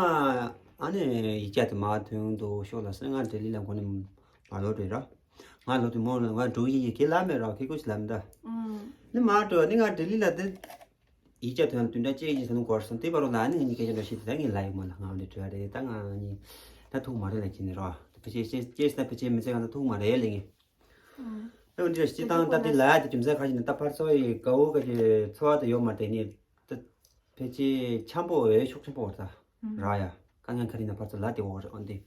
ཨ་ནི་ཡིག་ཆ་དེ་མ་ཐོན་འདུག་ཤོག་ལ་ཟེར། ང་ལྡི་ལི་ལ་འགོ་ནས་མ་ལོག་འགྲོ་ར། ང་ལོག་དུས་མོ་ལ་ང་འགྲོ་ཡི་ཡི་གེ་ལ་མེད་ར། ཁེ་ཁོ་ཞིག་ལ་མི་འདྲ། ནི་མ་འགྲོ་ནི་ང་ལྡི་ལི་ལ་དེ། ཡིག་ཆ་དོན་དུས་འདྲ་གཅིག་གིས་ཟ་ནུ་གོར་སོང་དེ་བར་ལ་ཨ་ནི་ངེད་གཉིས་སྐད་ཆ་འདྲ་བཤད་དེ་ད་ངས་ལ་ཡི་མོ་ལ་ང་འདི་བྲོས་རེད། ད་ང་གཉིས་ད་ཐུག་མ་རེད་ལ་ཁྱེད་ནི་རོ། ཕལ་ཆེར་ཤེས་ཤེས་ན་ཕལ་ཆེར་མི་ཚེ་གང་ད་ཐུག་མ་རེད་ལ་ངས། ཨ་འདི་འདྲ་སྤྱི་བཏང་ད་འདི་ལ་ཡ་དེ་རྒྱུ་མཚན་ག་ཞིག་ནི་ད་ཕར་ཚོ་ཡི་དགའ་བོ་ག་ཅི་འཚོ་བ་དེ་ཡོད་མ་རེད་ནི། ད་ཕལ་ཆེར་འཆམ་པོ་འོས་ཤུགས་ཆེན་པོ་འོར་ད་ར་ཡ། དཀའ་ངལ་ག་རེ་ན་ཕར་ཚོ་ལ་དེ་འོར་ཨ་འདི།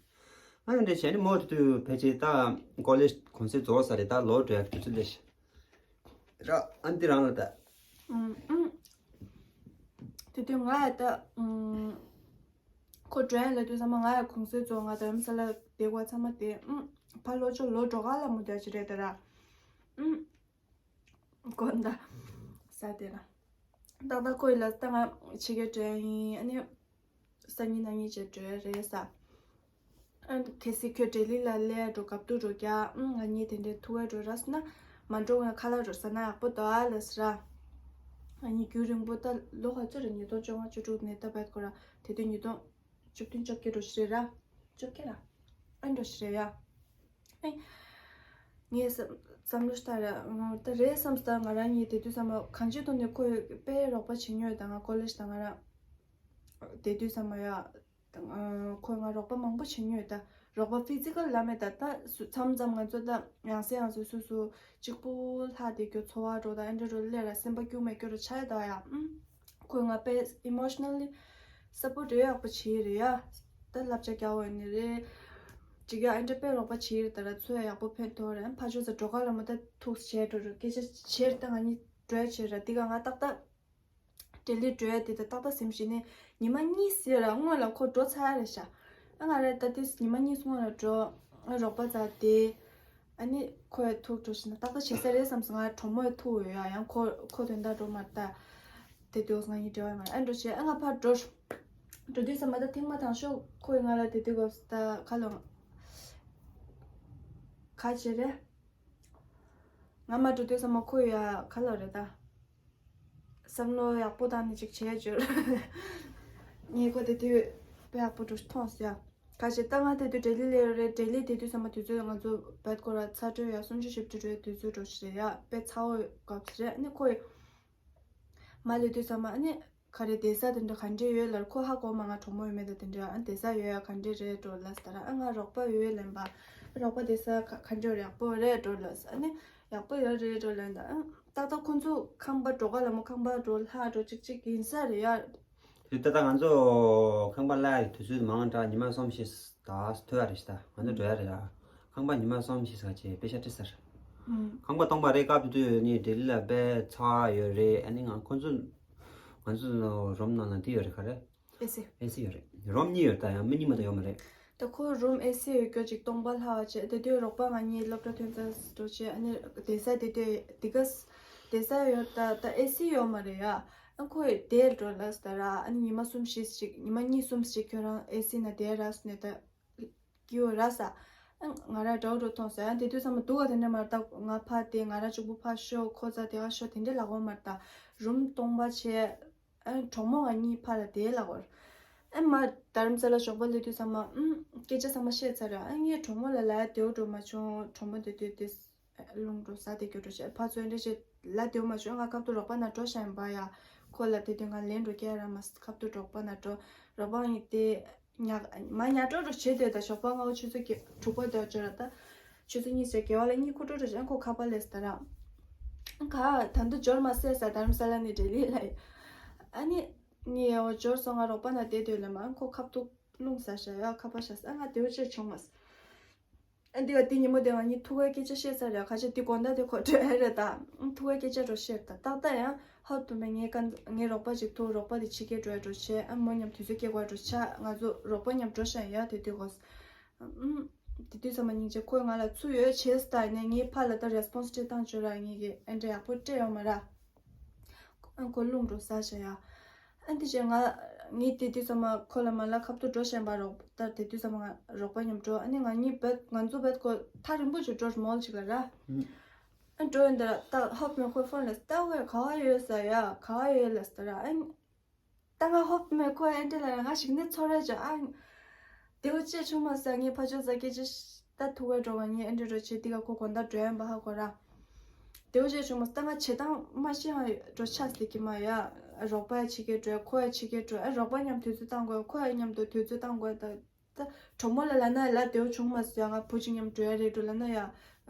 ཨ་འདི་བྱས་ནི་མོ་དེ་དུས་ཕལ་ཆེར་ད་ཀོ་ལེཇ་གུང་སེང་རྫོགས་ས་རེད། ད་ལོ་འགྲོ་ཡ་དུས་ཚོད་ལས་ཤི། ར་ཨ་འདི་རང་ལ་ད། ཨུམ་ཨུམ། དེ་དུས་ང་ཡ་ད་ཨུམ། ཁོ་འགྲོ་ཡ་ལ་དུས་ཚང་མ་ང་ཡ་གུང་སེང་རྫོགས་ང་རྡ་རམ་ས་ལ་བསྡད་གོ་ཚང་མ་དེ་ཨུམ། ཕ་ལོ་ཆོ་ལོ་འགྲོ་ག་ལ་མོ་རྒྱ་ཆེ་རེད་ད་ར། ཨུམ། དགོན་ད་ས་དེ་ར། ཏག་ཏག་ཁོ་ཡི་ལ་ད་ང་ཕྱི་རྒྱལ་འགྲོ་ཡ་ཡིན། ཨ་ནི་སང་ཉིན་གནངས་ཉིན་བྱས་འགྲོ་ཡ་རེད་ས། ཨ་གལ་སྲིད་ཁྱོད་ལྡི་ལི་ལ་སླེབས་འགྲོ་སྐབས་དུ་འགྲོ་རྒྱ་ཨང་ང་གཉིས་དེ་འདྲའི་ཐུག་ཡ་འགྲོ་ར་ཟེར་ན་མ་འགྲོ་ང་ཁ་ལག་འགྲོ་ཟ་ན་ཡག་པོ་འདུག་ཨ་ལ་ཟེར་ར། ང་གཉིས་རྒྱུན་རིང་པོ་ད་ལོ་ག་ཚོད་རེད། ཉིས་སྟོང་བཅོ་ལྔ་བཅུ་དྲུག་ནས་ད་བད་ཁོ་ར་དེ་དུས་ཉིས་སྟོང་བཅུ་བདུན་བཅོ་བརྒྱད་འགྲོ་ཞིག་རེད་ར། བཅོ་བརྒྱད་ར། ཨ་འགྲོ་ཞིག་རེད་ཡ། ཨེ། ངས་བསམ་བསམ་བློ་ཞིག་ལྟ་ར་ད་རེད་བསམ་སྟངས་ང་རང་གཉིས་དེ་དུས་ཙམ་པ་གང་ཅིའི་ཐོག་ནས་ཁོས་དཔེ་རོགས་པ་བྱེད་མྱོང་ཡོད་ད། ང་ཀོ་ལེཇ་དང་ང་རང་དེ་དུས་ཙམ་པ་ཡ་ཁོས་ང་རོགས་པ་མང་པོ་བྱེད་མྱོང་ཡོད་ད། རོགས་པ་ཕི་ཛི་ཀལ་ལ་མེད་ད། ད་སུ་མཚམས་མཚམས་ང་ཚོ་ད་ཡང་སེ་ཡང་སེ་སུ་སུ་གཅིག་པུ་ལྷག་དེ་གྱོ་འཚོ་བ་འགྲོ་ད་ཨེ་འདྲ་རོ་ལས་ར་སེམས་པ་སྐྱོ་མེད་སྐྱོ་རོ་ཆགས་ཡོད་ད་ཡ། ཁོས་ང་དཔེ་ཨི་མོ་ཤི་ནལ་ལི་སཔོར་ཊི་ཡག་པོ་བྱེད་ཀྱི་རེད་ཡ། ད་བསླབ་བྱ་རྒྱག་འོས་ནི་རེད། ཅིག་ཡ་ཨེ་འདྲ་དཔེ་རོགས་པ་བྱེད་ཀྱི་རེད་ད་ར། ཚོ་ཡ་ཡག་པོ་ཕན་ཐོགས་རེད། ཕ་ཆོས་ས་འགྲོ་ག་ལ་མོ་ད་ཐུགས་བྱས་འགྲོ་རུ་སྐད་ཆ་བྱེད་ད་ང་གཉིས་འགྲོ་ཡ་བྱེད་ར་དེ་ག་ང་ཏག་ཏག་ལྡི་ལི་འགྲོ་ཡ་དེ་ད་ཏག་ཏག་སེམས་ཤེས་ནས་ཉི་མ་གཉིས་ཟེར་ར་སྔོན་ལ་ཁོ་འགྲོ་ཚར་རེད་ཤག་ཨ་ང་རེད་ད་དེ་ཉི་མ་གཉིས་སྔོན་ལ་འགྲོ། ཨ་རོགས་པ་ཚ་དེ། ཨ་ནི་ཁོ་ཡ་ཐུག་འགྲོ་ཤི་ན་ཏག་ཏག་བྱེད་ས་རེད་བསམ་སོང་། ང་གྲོགས་མོ་ཡ་ཐུག་ཡོད་ཡ། ཡང་ཁོ་ཁོ་དོན་དག་འགྲོ་མ་ད། དེ་དུས་ང་གཉིས་འབྲེལ་བ་མ་ཨ་འགྲོ་བྱས་ཨ་ང་ཕར་འགྲོ། འགྲོ་དུས་ཙམ་པ་ད་ཐེངས་མ་དང་ཤོག་ཁོ་ཡི་ང་ལ་དེ་དུས་སྐབས་སུ་ད་ཁ་ལོ། ག་བྱེད་རེད། ང་མ་འགྲོ་དུས་ཙམ་པ་ཁོ་ཡ་ཁ་ལོ་རེད་ད། བསམ་བློ་ཡག་པོ་བཏང་ནས་ཅིག་བྱས་བྱོས། ངས་ཁོ་དེ་དུས་དཔེ་ཡག་པོ་འགྲོ་མཐོང་ཟེར་ཡ། ག་བྱེད་ད་ང་དེ་དུས་ལྡི་ལི་ལ་ཡོད་རེད། ལྡི་ལི་དེ་དུས་ཙམ་པ་དུས་ཚོད་ང་ཚོ་བད་ཀོ་ར་ཚ་དྲོད་ཡ་གསུམ་བཅུ་བཞི་བཅུ་དྲོད་དུས་ཚོད་འགྲོ་ཞིག་རེད་ཡ། དཔེ་ཚ་བོ་སྐབས་ཤིག་རེད། ཨ་ནི་ཁོ་ཡི་མ་ལས་དུས་ཙམ་པ་ཨ་ནི། ག་རེ་བསྡད་ས་དེ་འདྲ་ག་འདྲས་ཡོད་ལབ་ཁོ་ཧ་གོ་མ། ང་གྲོགས་མོ་ཡོད་མེད་དེ་དེ་འདྲ་ཨ་བསྡད་ས་ཡོད་ཡ་ག་འདྲས་རེད་འགྲོ་ལབ་ད་ར། ཨ་ང་རོགས་པ་ཡོད་ལབ་པ། རོགས་པ་བསྡད་ས་ག་ག་འདྲས་ཡག་པོ་རེད་འགྲོ་ལབ་ཨ་ནི་ཡག་པོ་ཡོད་རེད་འགྲོ་ལབ་ད། ཨ་ཏག་ཏག་ཁོ་ཚོ་ཁང་པ་འགྲོ་ག་ལ་མོ་ཁང་པ་འགྲོ་ལྷག་འགྲོ་གཅིག་གཅིག་ཡིན་ས་རེད་ཡ། དུས་ད་ལྟ་ང་ཚོ་ཁང་པ་གླ་ཡ་དུས་ཚོད་མང་དྲགས། ཉི་མ་གསུམ་བཞི་ད་ཐུག་ཡ་རེད་ཤག་ད་ང་ཚོ་འགྲོ་ཡ་རེད་ཡ། ཁང་པ་ཉི་མ་གསུམ་བཞི་ཟེར་བྱས་པེ་ཤ་སྤྲད་ཚར། ཁང་པ་སྟོང་པ་རེད། སྐབས་དེ་དུས་ནི་ལྡི་ལི་ལ་དཔེ་ཚ་བ་ཡོད་རེད། ཨ་ནི་ང་ཁོ་ཚོ་ང་ཚོ་རུམ་ནང་ལ་འདི་ཡོད་རེད། ག་རེ། ཨེ་སི། ཨེ་སི་ཡོད་རེད། རུམ་གཉིས་ཡོད། ད་ཡང་མི་གཉིས་མ་གཏོགས་ཡོད་མ་རེད། ད་ཁོ་རུམ་ཨེ་སི་ཡོད་རྒྱུ་ཅིག་སྟོང་པ་ལྷག་བ་བྱས། དེ་དུས་རོགས་པ་ང་གཉིས་སློབ་གྲྭ་ཐོན་ཚར་འགྲོ་བྱས། ཨ་ནི་བསྡད་ས་དེ་དུས་དེ་ག་བསྡད་ས་ཡོད། ད་ད་ཨེ་སི་ཡོད་མ་རེད་ཡ། ཨ་ཁོས་དེར་འགྲོ་ལབ་ཟེར་ར། ཨ་ནི་ཉི་མ་གསུམ་བཞི་ཞིག་ཉི་མ་གཉིས་གསུམ་ཞིག་ཁྱོད་རང་ཨེ་སི་ནང་བསྡད་ར་ཟེར་ནས་ད་སྐྱིད་པོ་ར་ཟེར། ཨ་ང་ར་འདྲ་པོ་འདྲ་པོ་མཐོང་སོང་ཡ། དེ་དུས་ཚང་མ་སྡུག་ག་དེ་འདྲ་མ་རེད། ད་ང་ཕར་བསྡད། ང་ར་གཅིག་པུ་ཕར་ཤོག་ཁོ་རྩ་དེ་ག་ཤོག་དེ་འདྲ་ལབ་ཀྱི་ཡོད་མ་རེད། ད་རུམ་སྟོང་པ་བྱས། ཨ་གྲོགས་མོ་ང་གཉིས་ཕར་ལ་བསྡད་ལབ་ཀྱི་ཡོད་རེད། ཨ་མ་རྡ་རམ་ས་ལ་ཞོགས་པ་སླེབས་དུས་ཚང་མ་ཨུམ་སྐད་ཆ་ཚང་མ་བཤད་ཚར་རེད། ཨ་ངས་གྲོགས་མོ་ལ་ལབ་ཡ་བདེ་པོ་འདྲ་པོ་མ་བྱུང་། གྲོགས་མོ་དེ་དུས་དེ་རླུང་འགྲོ་ཟ་བསྡད་རྒྱུ་འདྲ་པོ་བྱས། ཕར་ཚུར་འདྲ་ཞིག་ལབ་བདེ་པོ་མ་བྱུང་། ང་སྐབས་དུ་རོགས་པ་ནང་འགྲོ་བཞག་ཡིན་པ་ཡ། ཁོ་ལ་དེ་དུས་ང་ལན་འགྲོ་སྐྱེལ་ར་མ་སྐབས་དུ་རོགས་པ་ནང་འགྲོ། རོགས་པ་ཡིན་དེ་ཉག་མ་ཉག་འགྲོ་འདྲ་པོ་བྱས་དེ། ད་ཞོགས་པ་སྔ་པོ་ཆུ་ཚོད་བརྒྱད་དྲུག་པ་དེ་འདྲ་པོ་བྱས་ར། ད་ཆུ་ཚོད་གཉིས་ཙམ་དགེ་བ་ལ་གཉིད་ཁུག་འགྲོ་འདྲ་པོ་བྱས། ཨ་ཁོ་ཁ་པར་སླེབས་ཟེར་ར། ཨ་ག་ད་དུང་འབྱོར་མ་སོང་ཟེར། རྡ་རམ་ས་ལ་ནས་ལྡི་ལི་ལ་ཡ། ཨ་ནི་ངས་འོ་འབྱོར་སོང་། ང་རོགས་པ་ནང་བསྡད་སྡོད་ལབ་མ། ཨ་ཁོ་ཁ་ཐུག་རླུང་ཟ་བཞག་ཡ། ཁ་པར་བཞག་ཟེར། ཨ་ང་བདེ་པོ་བྱས་བྱུང་མ་སོང་། ཨ་འདི་ག་དེ་ཉིན་མོ་དེ་ང་གཉིས་ཐུག་པའི་སྐད་ཆ་བཤད་ཚར་རེད། ཁ་ཆེ་དེ་དགོང་དག་དེ་ཁོ་འགྲོ་ཡ་རེད། ད་ཐུག་པའི་སྐད་ཆ་འདྲ་པོ་བཤད། ད་ཏག་ཏག་ཡང་ཧབ་ཏུ་མེད། ངའི་ཀ་ངའི་རོགས་པ་ཅིག་ཐུག་རོགས་པ་དེ་ཕྱི་རྒྱལ་འགྲོ་ཡ་འདྲ་པོ་བྱས། ཨ་མོ་མཉམ་དུས་ཚོད་སྐྱེལ་དགོས་ཡ་འདྲ་པོ་ཆགས། ང་ཚོ་རོགས་པ་མཉམ་འགྲོ་བཞག་ཡ། དེ་དུས་གོ་ཨུམ། དེ་དུས་ཚང་མ་སྙིང་རྗེ། ཁོས་ང་ལ་ཚུར་ཡོད་བྱས་ད་ནས་ངའི་ཕར་ལ་ད་རེ་སི་པོན་སི་སྤྲད་སྟངས་བྱོས་ར། ངེད་ཀྱིས་ཨེ་འདྲ་ཡག་པོ་སྤྲད་ཡོད་མ་ར། ཨ་ཁོ་རླུང་འགྲོ་ཟ་བཞག་ཡ། ཨ་འདི་བྱས་ང་ངས་དེ་དུས་ཚང་མ་ཁོ་ལ་མ་ལབ། ཁ་ཐུག་འགྲོ་བཞིན་པ་རོགས། ད་དེ་དུས་ཚང་མ་ང་རོགས་པ་མཉམ་འགྲོ། ཨ་ནི་ང་གཉིས་བེད་ང་ཚོ་བེད་ཁོ་ཐག་རིང་པོ་ཅིག་འགྲོ། མོལ་ཅིག་ལ་ར། ཨ་འགྲོ་ཡིན་ད་ར། ད་ཧོབ་མེ་ཁོའི་ཕོན་ལ་ད་ཝེ་ག་བ་ཡོད་ཟེར་ཡ། ག་བ་ཡོད་ལབ་ཟེར་ར། ཨ་ད་ང་ཧོབ་མེ་ཁོ་ཨེ་འདྲ་ལ་ང་ཞིག་ནས་ཚོར་ར་ཅོ་ཨ། དེའུ་ཅེ་ཆུང་མ་ས་ངའི་ཕ་ཆོས་ས་སྐད་ཆ་ད་ཐུག་པའི་འགྲོ་བ་ངའི་ཨེ་འདྲ་འགྲོ་ཆེ་དེ་ག་ཁོ་དགོང་དག་འགྲོ་ཡན་པ་ཧ་གོ་ར། དེའུ་ཅེ་ཆུང་མ་ས་ད་ང་བྱེད་སྟངས་མ་ཤེས་ཧ་འགྲོ་ཆགས་སྲིད་ཀྱི་མ་ཡ། རོགས་པ་ཡ་ཕྱི་རྒྱལ་འགྲོ། ཁོ་ཡ་ཕྱི་རྒྱལ་འགྲོ། ཨ་རོགས་པ་མཉམ་དུས་ཚོད་བཏང་དགོས། ཁོ་ཡ་མཉམ་དུ་དུས་ཚོད་བཏང་དགོས། ད་ད་གྲོགས་མོ་ལ་ལབ་ན་ལབ། དེའུ་ཆུང་མ་ས་ཡ་ང་བུ་གཅིག་མཉམ་འགྲོ་ཡ་རེད་འགྲོ་ལབ་ན་ཡ།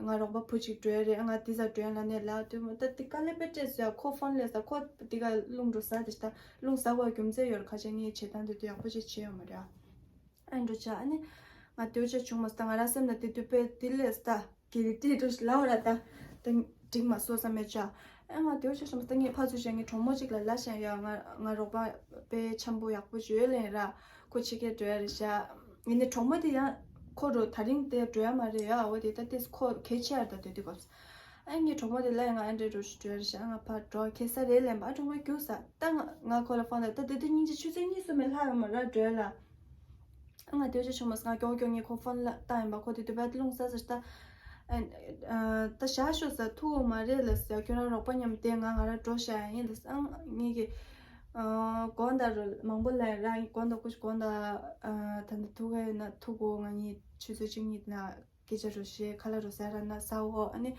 ང་རོགས་པ་བུ་གཅིག་འགྲོ་ཡ་རེད། ང་འདི་ས་འགྲོ་ཡ་ལབ་ནས་ལབ་དུས་མོ་ད་དེ་དཀའ་ལས་དཔེ་སྤྲད་སོང་ཡ། ཁོ་ཕོན་སླེབས་ས། ཁོ་དེ་ག་རླུང་འགྲོ་ཟ་དེ་ཤ་རླུང་ཟ་བ་རྒྱུ་མཚན་ཡོད་ར། ཁ་ཆེ་ངས་བྱེད་སྟངས་དེ་དུས་ཡག་པོ་ཅིག་བྱས་ཡོད་མ་རེད་ཨ། ཨ་འགྲོ་ཆ་ཨ་ནི་ང་དེའུ་ཅེ་ཆུང་མ་ས་ད་ང་ར་སེམས་ལ་དེ་དུས་དཔེ་དེ་སླེབས་ས་ད་གལ་ཏེ་འགྲོ་ལབ་ར། ད་ད་འགྲིག་མ་སོང་ས་མེད་ཆ། ཨ་ང་དེའུ་ཅེ་ཆུང་མ་ས་ད་ངས་ཕར་ཚུར་བཤད། ངའི་གྲོགས་མོ་གཅིག་ལ་ལབ་བཞག་ཡ། ང་ང་རོགས་པ་དཔེ་འཆམ་པོ་ཡག་པོ་ཅིག་ཡོད་ལབ་ཡིན་ར། ཁོ་ཕྱི་རྒྱལ་འགྲོ་ཡ་རེད་ཤག་ཡིན་ནའི་གྲོགས་མོ་དེ་ཡང་ཁོ་རུ་ད་རིང་དེ་འགྲོ་ཡ་མ་རེད་ཡ། འོ་དེ་ད་ཏིས་ཁོ་གལ་ཆེ་ཡ་ད་དེ་དུས་སྐབས་སུ། ཨ་ངའི་གྲོགས་མོ་དེ་ལ་ཡང་ང་ཨ་འདྲས་འགྲོ་ཞིག་འགྲོ་ཡ་རེད་ཤག་ང་ཕར་འགྲོ་ཁེ་ས་རེད་ལབ་པ། ཨ་གྲོགས་མོ་རྒྱུགས་ས། ད་ང་ང་ཁོ་ལ་ཕོན་ད་ད་དེ་དུས་སྙིང་རྗེ། ཆུ་ཚོད་གཉིས་སུ་མེད་ལྷག་ཡོད་མ་ར་འགྲོ་ཡ་ལ། ཨ་ང་དེའུ་ཅེ་ཆུང་མ་ས་ང་མགྱོགས་མགྱོགས་ངས་ཁོ་ཕོན་ལ་བཏང་ཡིན་པ། ཁོ་དེ་དུས་བད་རླུང་ཟ་ཟེར་ད། ཨ་ད་བཞག་ཤོག་ས། ཐུག་མ་རེད་ལབ་ས། ཁྱོད་རང་རོགས་པ་མཉམ་དེ་ང་ང་ར་འགྲོ་བཞག་ཡ་ཡིན་ལབ་ས། ཨ་ངས་ཀྱི་ཨ་དགོང་དག་རུ་མང་པོ་ལ་ར་དགོང་དག་ཀུ་ཤུ་དགོང་དག་ཨ་ད་ནི་ཐུག་གི་ཡོད་ན་ཐུག་གོ། ང་གཉིས་ཆུ་ཚོད་གཅིག་གཉིས་ན་སྐད་ཆ་རུ་བཤད། ཁ་ལག་རུ་ཟ་ར་ན་ཟ་འོ། ཨ་ནི་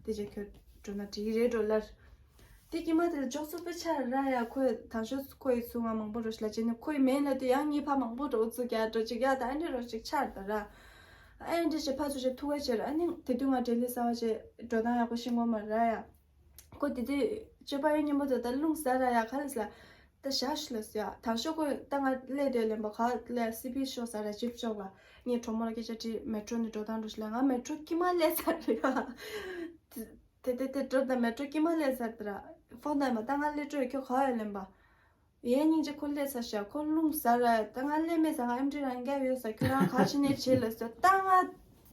དེ་རྗེས་ཁྱོད་འགྲོ་ན་འགྲིག་གི་རེད་འགྲོ་ལར། དེ་ཀྱི་མ་དེ་ལ་འཇོག་ཚུགས་པའི་ཆ་ར་ཡ། ཁོས་དང་ཤོས་ཁོ་ཡི་ཚུ་ང་མང་པོ་རུ་ལ་བྱས་ནས་ཁོ་ཡི་མེད་ན་དེ་ཡང་ངའི་ཕ་མང་པོ་འགྲོ་ཚུགས་ཀྱ་འགྲོ་ཅིག་ཡ། ད་ཨ་འདྲས་རུ་ཅིག་ཆར་ད་ར། ཨ་འདྲས་བྱས་ཕ་ཚུ་བྱས་ཐུག་པའི་ཆ་ར། ཨ་ནི་དེ་དུས་ང་འབྲས་ལི་ཟ་བ་བྱས་འགྲོ་སྟངས་ཡག་པོ་ཤེས་གོ་མ་ར་ཡ། ཁོ་དེ་དུས་སྤྱོད་པ་ཡང་སྙན་པོ་འདུག་ད་རླུང་ཟ་ར་ཡ་ག་ལས་ལ། ད་ཞག་ཤུ་ལ་ཟ་ཡ། དང་ཤོ་ཁོས་ད་ང་སླེབས་དུས་ལེན་པ་ག་ལ་སི་པི་ཤོག་ཟ་ར་ཇིབ་ཅོག་ལ། ངས་གྲོགས་མོ་ལ་སྐད་ཆ་དྲིས། མེ་ཊྲོ་ནས་འགྲོ་སྟངས་འགྲོ་ཤི་ལ། ང་མེ་ཊྲོ་དཀྱིལ་མ་སླེབས་ཚར་རེད་ཡ། དེ་དེ་དེ་འགྲོ་ད་མེ་ཊྲོ་དཀྱིལ་མ་སླེབས་ཚར་དེ་ར། ཕོན་ད་མ་ད་ང་སླེབས་འགྲོ་ཡ། ཁྱོད་ག་ཡ་ལེན་པ། ཡའི་སྙིང་རྗེ། ཁོ་སླེབས་ཚར་ཤག་ཁོ་རླུང་ཟ་ར་ཡ། ད་ང་སླེབས་མེད་ཟ། ང་ཨེམ་ཊི་རང་རྒྱབ་ཡོད་ཟ། ཁྱོད་རང་ག་ཕྱི་ནས་བྱེད་ལ་ཟ། ད་ང་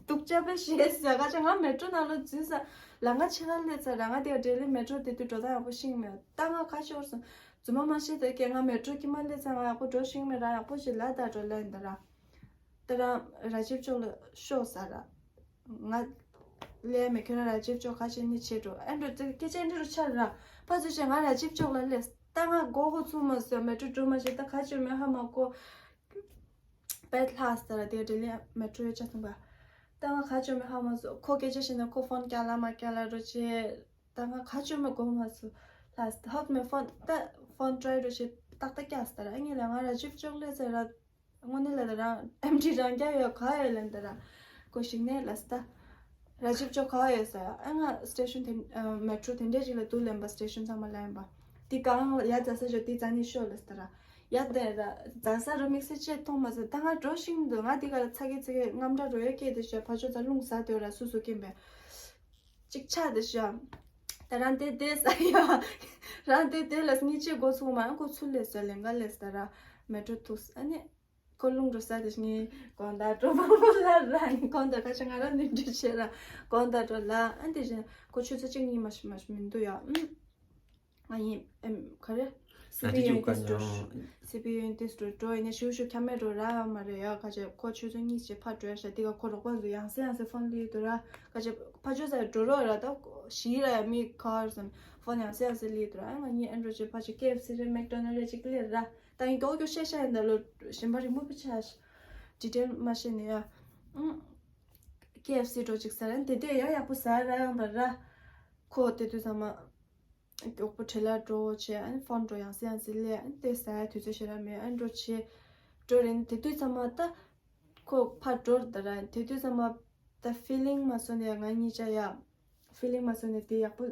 སྡུག་ཅག་པོ་ཞེད་ཟ། ག་ཅག་ང་མེ་ཊྲོ་ནང་ལ་འཛུལ་ཟ། ལ་ང་ཕྱི་ཁར་སླེབས་ཚར་ར། ང་དེ་ག་འབྲས་ལི་མེ་ཊྲོ་དེ་དུས་འགྲོ་སྟངས་ཡག་པོ་ཤེས་མེད། ད་ང་ག་ཤོར་སོང་། རྫུན་མ་མ་བཤད་དེ་ཀྱེ། ང་མེ་ཊྲོ་དཀྱིལ་མ་སླེབས་ཚར། ང་ཡག་པོ་འགྲོ་ཤེས་མེད་ར། ཡག་པོ་ཞིག་ལ་ད་འགྲོ་ལ་ཡིན་ད་ར། ད་རང་ར་ཇིབ་ཅོག་ལ་ཤོག་ཟ་ར། ང་ལས་མེད། ཁྱོད་རང་ར་ཇིབ་ཅོག་ཁ་ཕྱེ་ནི་བྱེད་འགྲོ། ཨེ་འགྲོ་ཙི་སྐད་ཆ་འདི་རུ་ཆར་ར། ཕ་ཚོ་ཆེ་ང་ར་ཇིབ་ཅོག་ལ་སླེབས། ད་ང་མགོ་ཧོ་ཚུགས་མ་སོང་། མེ་ཊྲོ་འགྲོ་མ་ཤེས། ད་ཁ་ཆོ་མེ་ཧ་མ་གོ། པད་ལྷག་ས་ར་དེ་འདྲ་ལས་མེ་ཊྲོ་ཡོད་ཆ་སོང་པ། ད་ང་ཁ་ཆོ་མེ་ཧ་མ་སོང་། ཁོ་སྐད་ཆ་བཤད་ན་ཁོ་ཕོན་བཀྱག་ལ་མ་བཀྱག་ལ་རོ་ཆེ། ད་ང་ཁ་ཆོ་མེ་གོ་མ་སོང་། ལྷག་ས་ཧོབ་མེ་ཕོན་ད་ཕོན་ཊྲའི་རོ་ཆེ་ཏག་ཏག་བཀྱག་ས་ར། ཨ་ངས་ལ་ང་ར་ཇིབ་ཅོག་ལ་ཟེར་ར། དངོས་གནས་ལ་ད་རང་ཨེམ་ཊི་རང་རྒྱ་ཡོད་ག་ཡོད་ལན་ད་ར། ཀོ་ཤིག་ནས་ལ་སྟ། ར་ཇིབ་ཅོག་ག་ཡོད་ས་ཡ། ཨ་ང་སི་ཊེ་ཤོན་དེ་མེ་ཊྲོ་དེ་འདྲས་ཅིག་ལ་འདུག་ལན་པ། སི་ཊེ་ཤོན་ཚང་མ་ལན་པ། དེ་གང་ཡ་ཛ་ས་ཞོ་དེ་ཛ་ནི་ཤོ་ལ་སྟ་ར། ཡ་དེ་ར་རྫ་ས་རུ་དམིགས་བསལ་ཅེས་མཐོང་མ་སོང་། ད་ང་འགྲོ་ཤིང་འདུག་ང་འདི་ག་ལ་ཚ་གི་ཚ་གི་རྔམ་དྲ་རོ་ཡ་སྐད་དེ་བཤད་ཕ་ཆོ་ཚ་རླུང་ཟ་དོད་ར་སུ་སུ་སྐྱེན་པས་ཅིག་ཆ་དེ་བཤད། ད་རང་དེ་དེ་ས་ཡ་རང་དེ་དེ་ལ་སྙི་ཆེ་སྒོ་ཚུགས་མ་ཁོ་ཚུར་ལས་ཟ་ལེན་ག་ལས་ད་ར་མེ་ཊོ་ཐུག་ཨ་ནི་ཁོ་རླུང་འགྲོ་ས་དེ་སྙི་གོང་ད་འགྲོ་པ་པོ་ལ་ར་གོང་ད་ཁ་ཆ་ང་ར་ནི་འདྲི་བྱེད་ར་གོང་ད་འགྲོ་ལ་ཨ་འདི་བཞིན་ཁོ་ཆུ་ཚོད་གཅིག་གཉིས་མ་ཤི་མ་ཤི་མི་འདུག་ཡ། ཨ་ཡིན་ཨེམ་ག་རེ། སི་པི་ཡུ་ཡིན་ཏིས་འགྲོ། སི་པི་ཡུ་ཡིན་ཏིས་འགྲོ་འགྲོ་ཡིན་ན་ཞུ་ཞུ་ཁྱ་མེད་འགྲོ་ར་ཡོད་མ་རེད་ཡ། ཁ་ཆེ་ཁོ་ཆུ་ཚོད་གཉིས་ཅེ་ཕ་འགྲོ་ཡ་ཤ་དི་ག་ཁོ་རོགས་པ་ཚོ་ཡང་སེ་ཡང་སེ་ཕོན་ལི་འདུག་ར། ཁ་ཆེ་ཕ་ཆོས་ས་འགྲོ་རོགས་ར་ད་ཞི་ར་ཡ་མི་ཁར་སམ་ཕོན་ཡང་སེ་ཡང་སེ་ལི་འདུག་ར། ང་གཉིས་ཨེན་འགྲོ་ཆེ་ཕ་ཆོས་ཀེ་ཨེཕ་སི་རེ་མེག་ཌོ་ནལ་རེ་ཅིག་ལེ་ར། ད་ཡིན་ཀྱོག་ཀྱོག་ཤ་ཤ་ཡིན་ད་ལོ་ཞིམ་པ་རིང་པོ་པི་ཆ་ཤ་ཌི་ཊེལ་མ་ཤེས་ནི་ཡ། ཀེ་ཨེཕ་སི་འགྲོ་ཅིག་ཟ་ར་དེ་དུས་ཡ་ཡག་པོ་ཟ་ར་ཡང་པ་ར། ཁོ་དེ་དུས་ཚང་མ། མགྱོགས་པོ་བྲེལ་ལ་འགྲོ་བྱས་ཨ་ནི་ཕོན་འགྲོ་ཡང་སེ་ཡང་སེ་ལས་ཨ་ནི་དེ་ཟ་ཡ་དུས་ཚོད་ཞེ་དྲག་མེད་ཨ་ནི་འགྲོ་བྱས་འགྲོ་རན་དེ་དུས་ཚང་མ་ད་ཁོ་ཕར་འགྲོ་ད་ར་དེ་དུས་ཚང་མ་ད་ཕི་ལིང་མ་སོང་ནས་ང་གཉིས་ཆ་ཡ་ཕི་ལིང་མ་སོང་ནས་དེ་ཡག་པོ་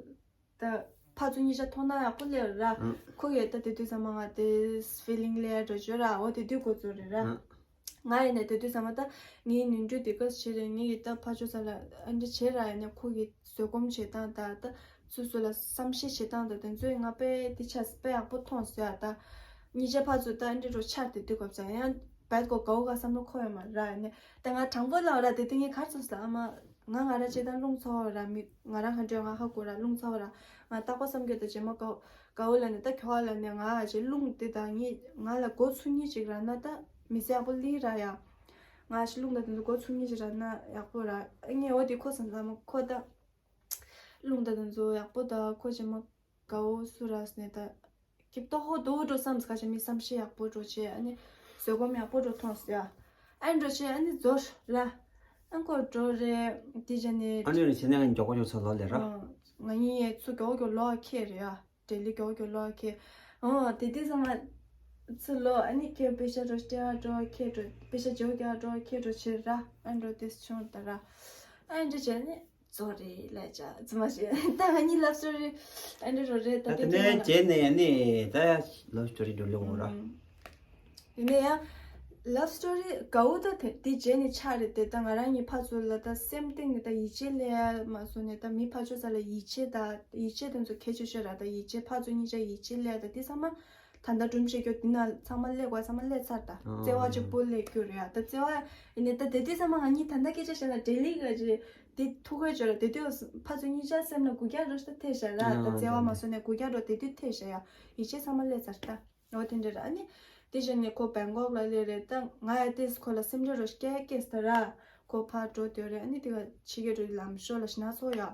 ད་ཕར་ཚུར་གཉིས་ཆ་མཐོང་ན་ཡག་པོ་ལས་ར་ཁོ་ཡོད་ད་དེ་དུས་ཚང་མ་ང་དེ་ཕི་ལིང་ལས་འགྲོ་བྱོས་ར་འོ་དེ་དུས་འགོ་ཚུགས་རེད་ར། ང་ཡིན་ནས་དེ་དུས་ཚང་མ་ད་ངའི་ནུས་འགྲུས་དེ་ག་བྱེད་རེད། ངའི་ཡི་ད་ཕ་ཆོས་ས་ལ་ཨ་འདྲ་བྱེད་ར་ཡིན་ནས་ཁོ་གི་བཟོད་སྒོམ་བྱེད་སྟངས་ད་ད་སོ་སོ་ལ་བསམ་ཤེས་བྱེད་སྟངས་ད་དེ་ཚོས་ང་དཔེ་དེ་ཆ་དཔེ་ཡག་པོ་མཐོང་སོང་ཡ། ད་གཉིས་ཆ་ཕ་ཚོ་ད་ཨ་འདྲ་རོ་ཆར་དེ་དུས་སྐབས་ས་ཡང་བད་གོ་གའུ་ག་བསམ་བློ་འཁོར་ཡོད་མ་ར་ཡིན་ནས་ད་ང་དྲང་པོ་ལ་ར་དེ་དུས་ངས་གར་སོང་ས་ཨ་མ་ང་ང་ར་བྱེད་སྟངས་རླུང་ཚ་བ་ར་མི་ང་ར་ག་འདྲ་ང་ཧ་གོ་ར་རླུང་ཚ་བ་ར་ང་རྟག་པ་བསམ་རྒྱུ་ད་རྗེས་མ་གའུ་གའུ་ལ་ནི་ད་ཁྱོ་ག་ལ་ནི་ང་ཨ་ཅེ་རླུང་དེ་ད་ངི་ང་ལ་མགོ་ཚུགས་ཉིད་ཅིག་ར་ན་ད་མི་ཚེ་ཡག་པོ་ལི་ར་ཡ། ང་ཨ་ཅེ་རླུང་ད་དེ་ཚོ་མགོ་ཚུགས་ཉིད་ཅིག་ར་ན་ཡག་པོ་ར། ངས་འོ་དེ་ཁོ་སང་ད་མ་ཁོ་ད་རླུང་ད་དེ་ཚོ་ཡག་པོ་ད་ཁོ་ཅེ་མ་གའུ་སུ་ར་སི་ནི་ད་ཁྱེད་ཏོ་ཧོ་དོ་འགྲོ་བསམ་ཁ་ཅེ་མི་བསམ་ཤེས་ཡག་པོ་འགྲོ་ཆེ་ཨ་ནི་བཟོད་སྒོམ་ཡག་པོ་འགྲོ་མཐོང་སོང་ཡ། ཨ་འགྲོ་ཆེ་ཨ་ནི་ཛོར་ར་ཨ་ཁོ་འགྲོ་རེ་དེ་ཅེ་ནི་ཨ་ནི་རེ་ཆེ་ནས་ང་མགྱོགས་པོ་མགྱོགས་ཚ་ལོ་ལེ་ར། ང་གཉིས་ཡས་ཚུ་མགྱོགས་མགྱོགས་ལོག་ཁེ་རེད་ཡ། ཌེ་ལི་མགྱོགས་མགྱོགས་ལོག་ཁེ། ཨོ་དེ་དུས་ཚང་མ་ཚུ་ལོ་ཨ་ནི་ཁེ་པེ་ཤ་འགྲོ་སྟེ་ཨ་འགྲོ་ཁེ་འགྲོ་པེ་ཤ་ཇོ་ག་འགྲོ་ཁེ་འགྲོ་ཆེ་ར་ཨ་འགྲོ་དེ་ཆུང་ད་ར་ཨ་འགྲོ་ཆེ་ནི་ཛོ་རེ་ལ་ཅ་ཙི་མ་ཤེ་ད་ང་གཉིས་ལབ་སི་ཊོ་རི་ཨ་འགྲོ་རོ་རེ་ད་ད་དེ་དེ་ནས་རྗེས་ནས་ཨ་ནི་ད་ལབ་སི་ཊོ་རི་འགྲོ་ལེ་འོང་ར། ཡིན་ན་ཡང་། ལབ་སི་ཊོ་རི་གའུ་ད་དེ་དེ་རྗེས་ནས་ཆགས་རེད་དེ་ད་ང་རང་གཉིས་ཕ་ཚོ་ལ་ད་སེམས་གཏིང་ནས་ད་ཡིད་ཆེས་ལས་ཡ་མ་སོང་ནས་ད་མི་ཕ་ཆོས་ས་ལ་ཡིད་ཆེས་ད་ཡིད་ཆེས་དེ་ཚོ་གལ་ཆེ་ཤོས་ར་ད་ཡིད་ཆེས་ཕ་ཚོ་གཉིས་ཆ་ཡིད་ཆེས་ལས་ཡ་ད་དེ་ཚང་མ་ད་ད་སྒྲུང་བཤད་རྒྱུ་དེ་ན་ཚང་མ་ལས་དགོས་ཚང་མ་ལས་ཚར་ད་བརྩེ་བ་གཅིག་པོ་ལས་རྒྱུ་རེད་ཡ་ད་བརྩེ་བ་ཡིན་ནས་ད་དེ་དུས་ཚང་མ་ང་གཉིས་ད་ད་སྐད་ཆ་བཤད་ན་ཌེ་ལི་ག་ཅི་དེ་ཐུག་གོ་ཅོ་ར་དེ་དུས་ཕ་ཚོ་གཉིས་ཆ་སེམས་ལ་དགུ་བརྒྱ་རོ་ཤ་ཐེ་ཤ་ར་ད་བརྩེ་བ་མ་སོང་ནས་དགུ་བརྒྱ་རོ་དེ་དུས་ཐེ་ཤ་ཡ་ཡིད་ཆེས་ཚང་མ་ལས་ཚར་ད། འོ་དེ་འདྲ་ར་ཨ་ནི། དེ་བཞིན་ནས་ཁོ་བེང་ཀོག་ལ་སླེབས་རེད་ད་ང་ཡ་ཏིས་ཁོ་ལ་སེམས་ཁྲལ་རོ་སྐྱེ་སྐྱེས་ད་ར་ཁོ་ཕར་འགྲོ་སྡོད་རེད་ཨ་ནི་དེ་ག་ཕྱི་རྒྱལ་འགྲོ་ལམ་ཤོ་ལ་ཤི་ན་ཚོ་ཡ།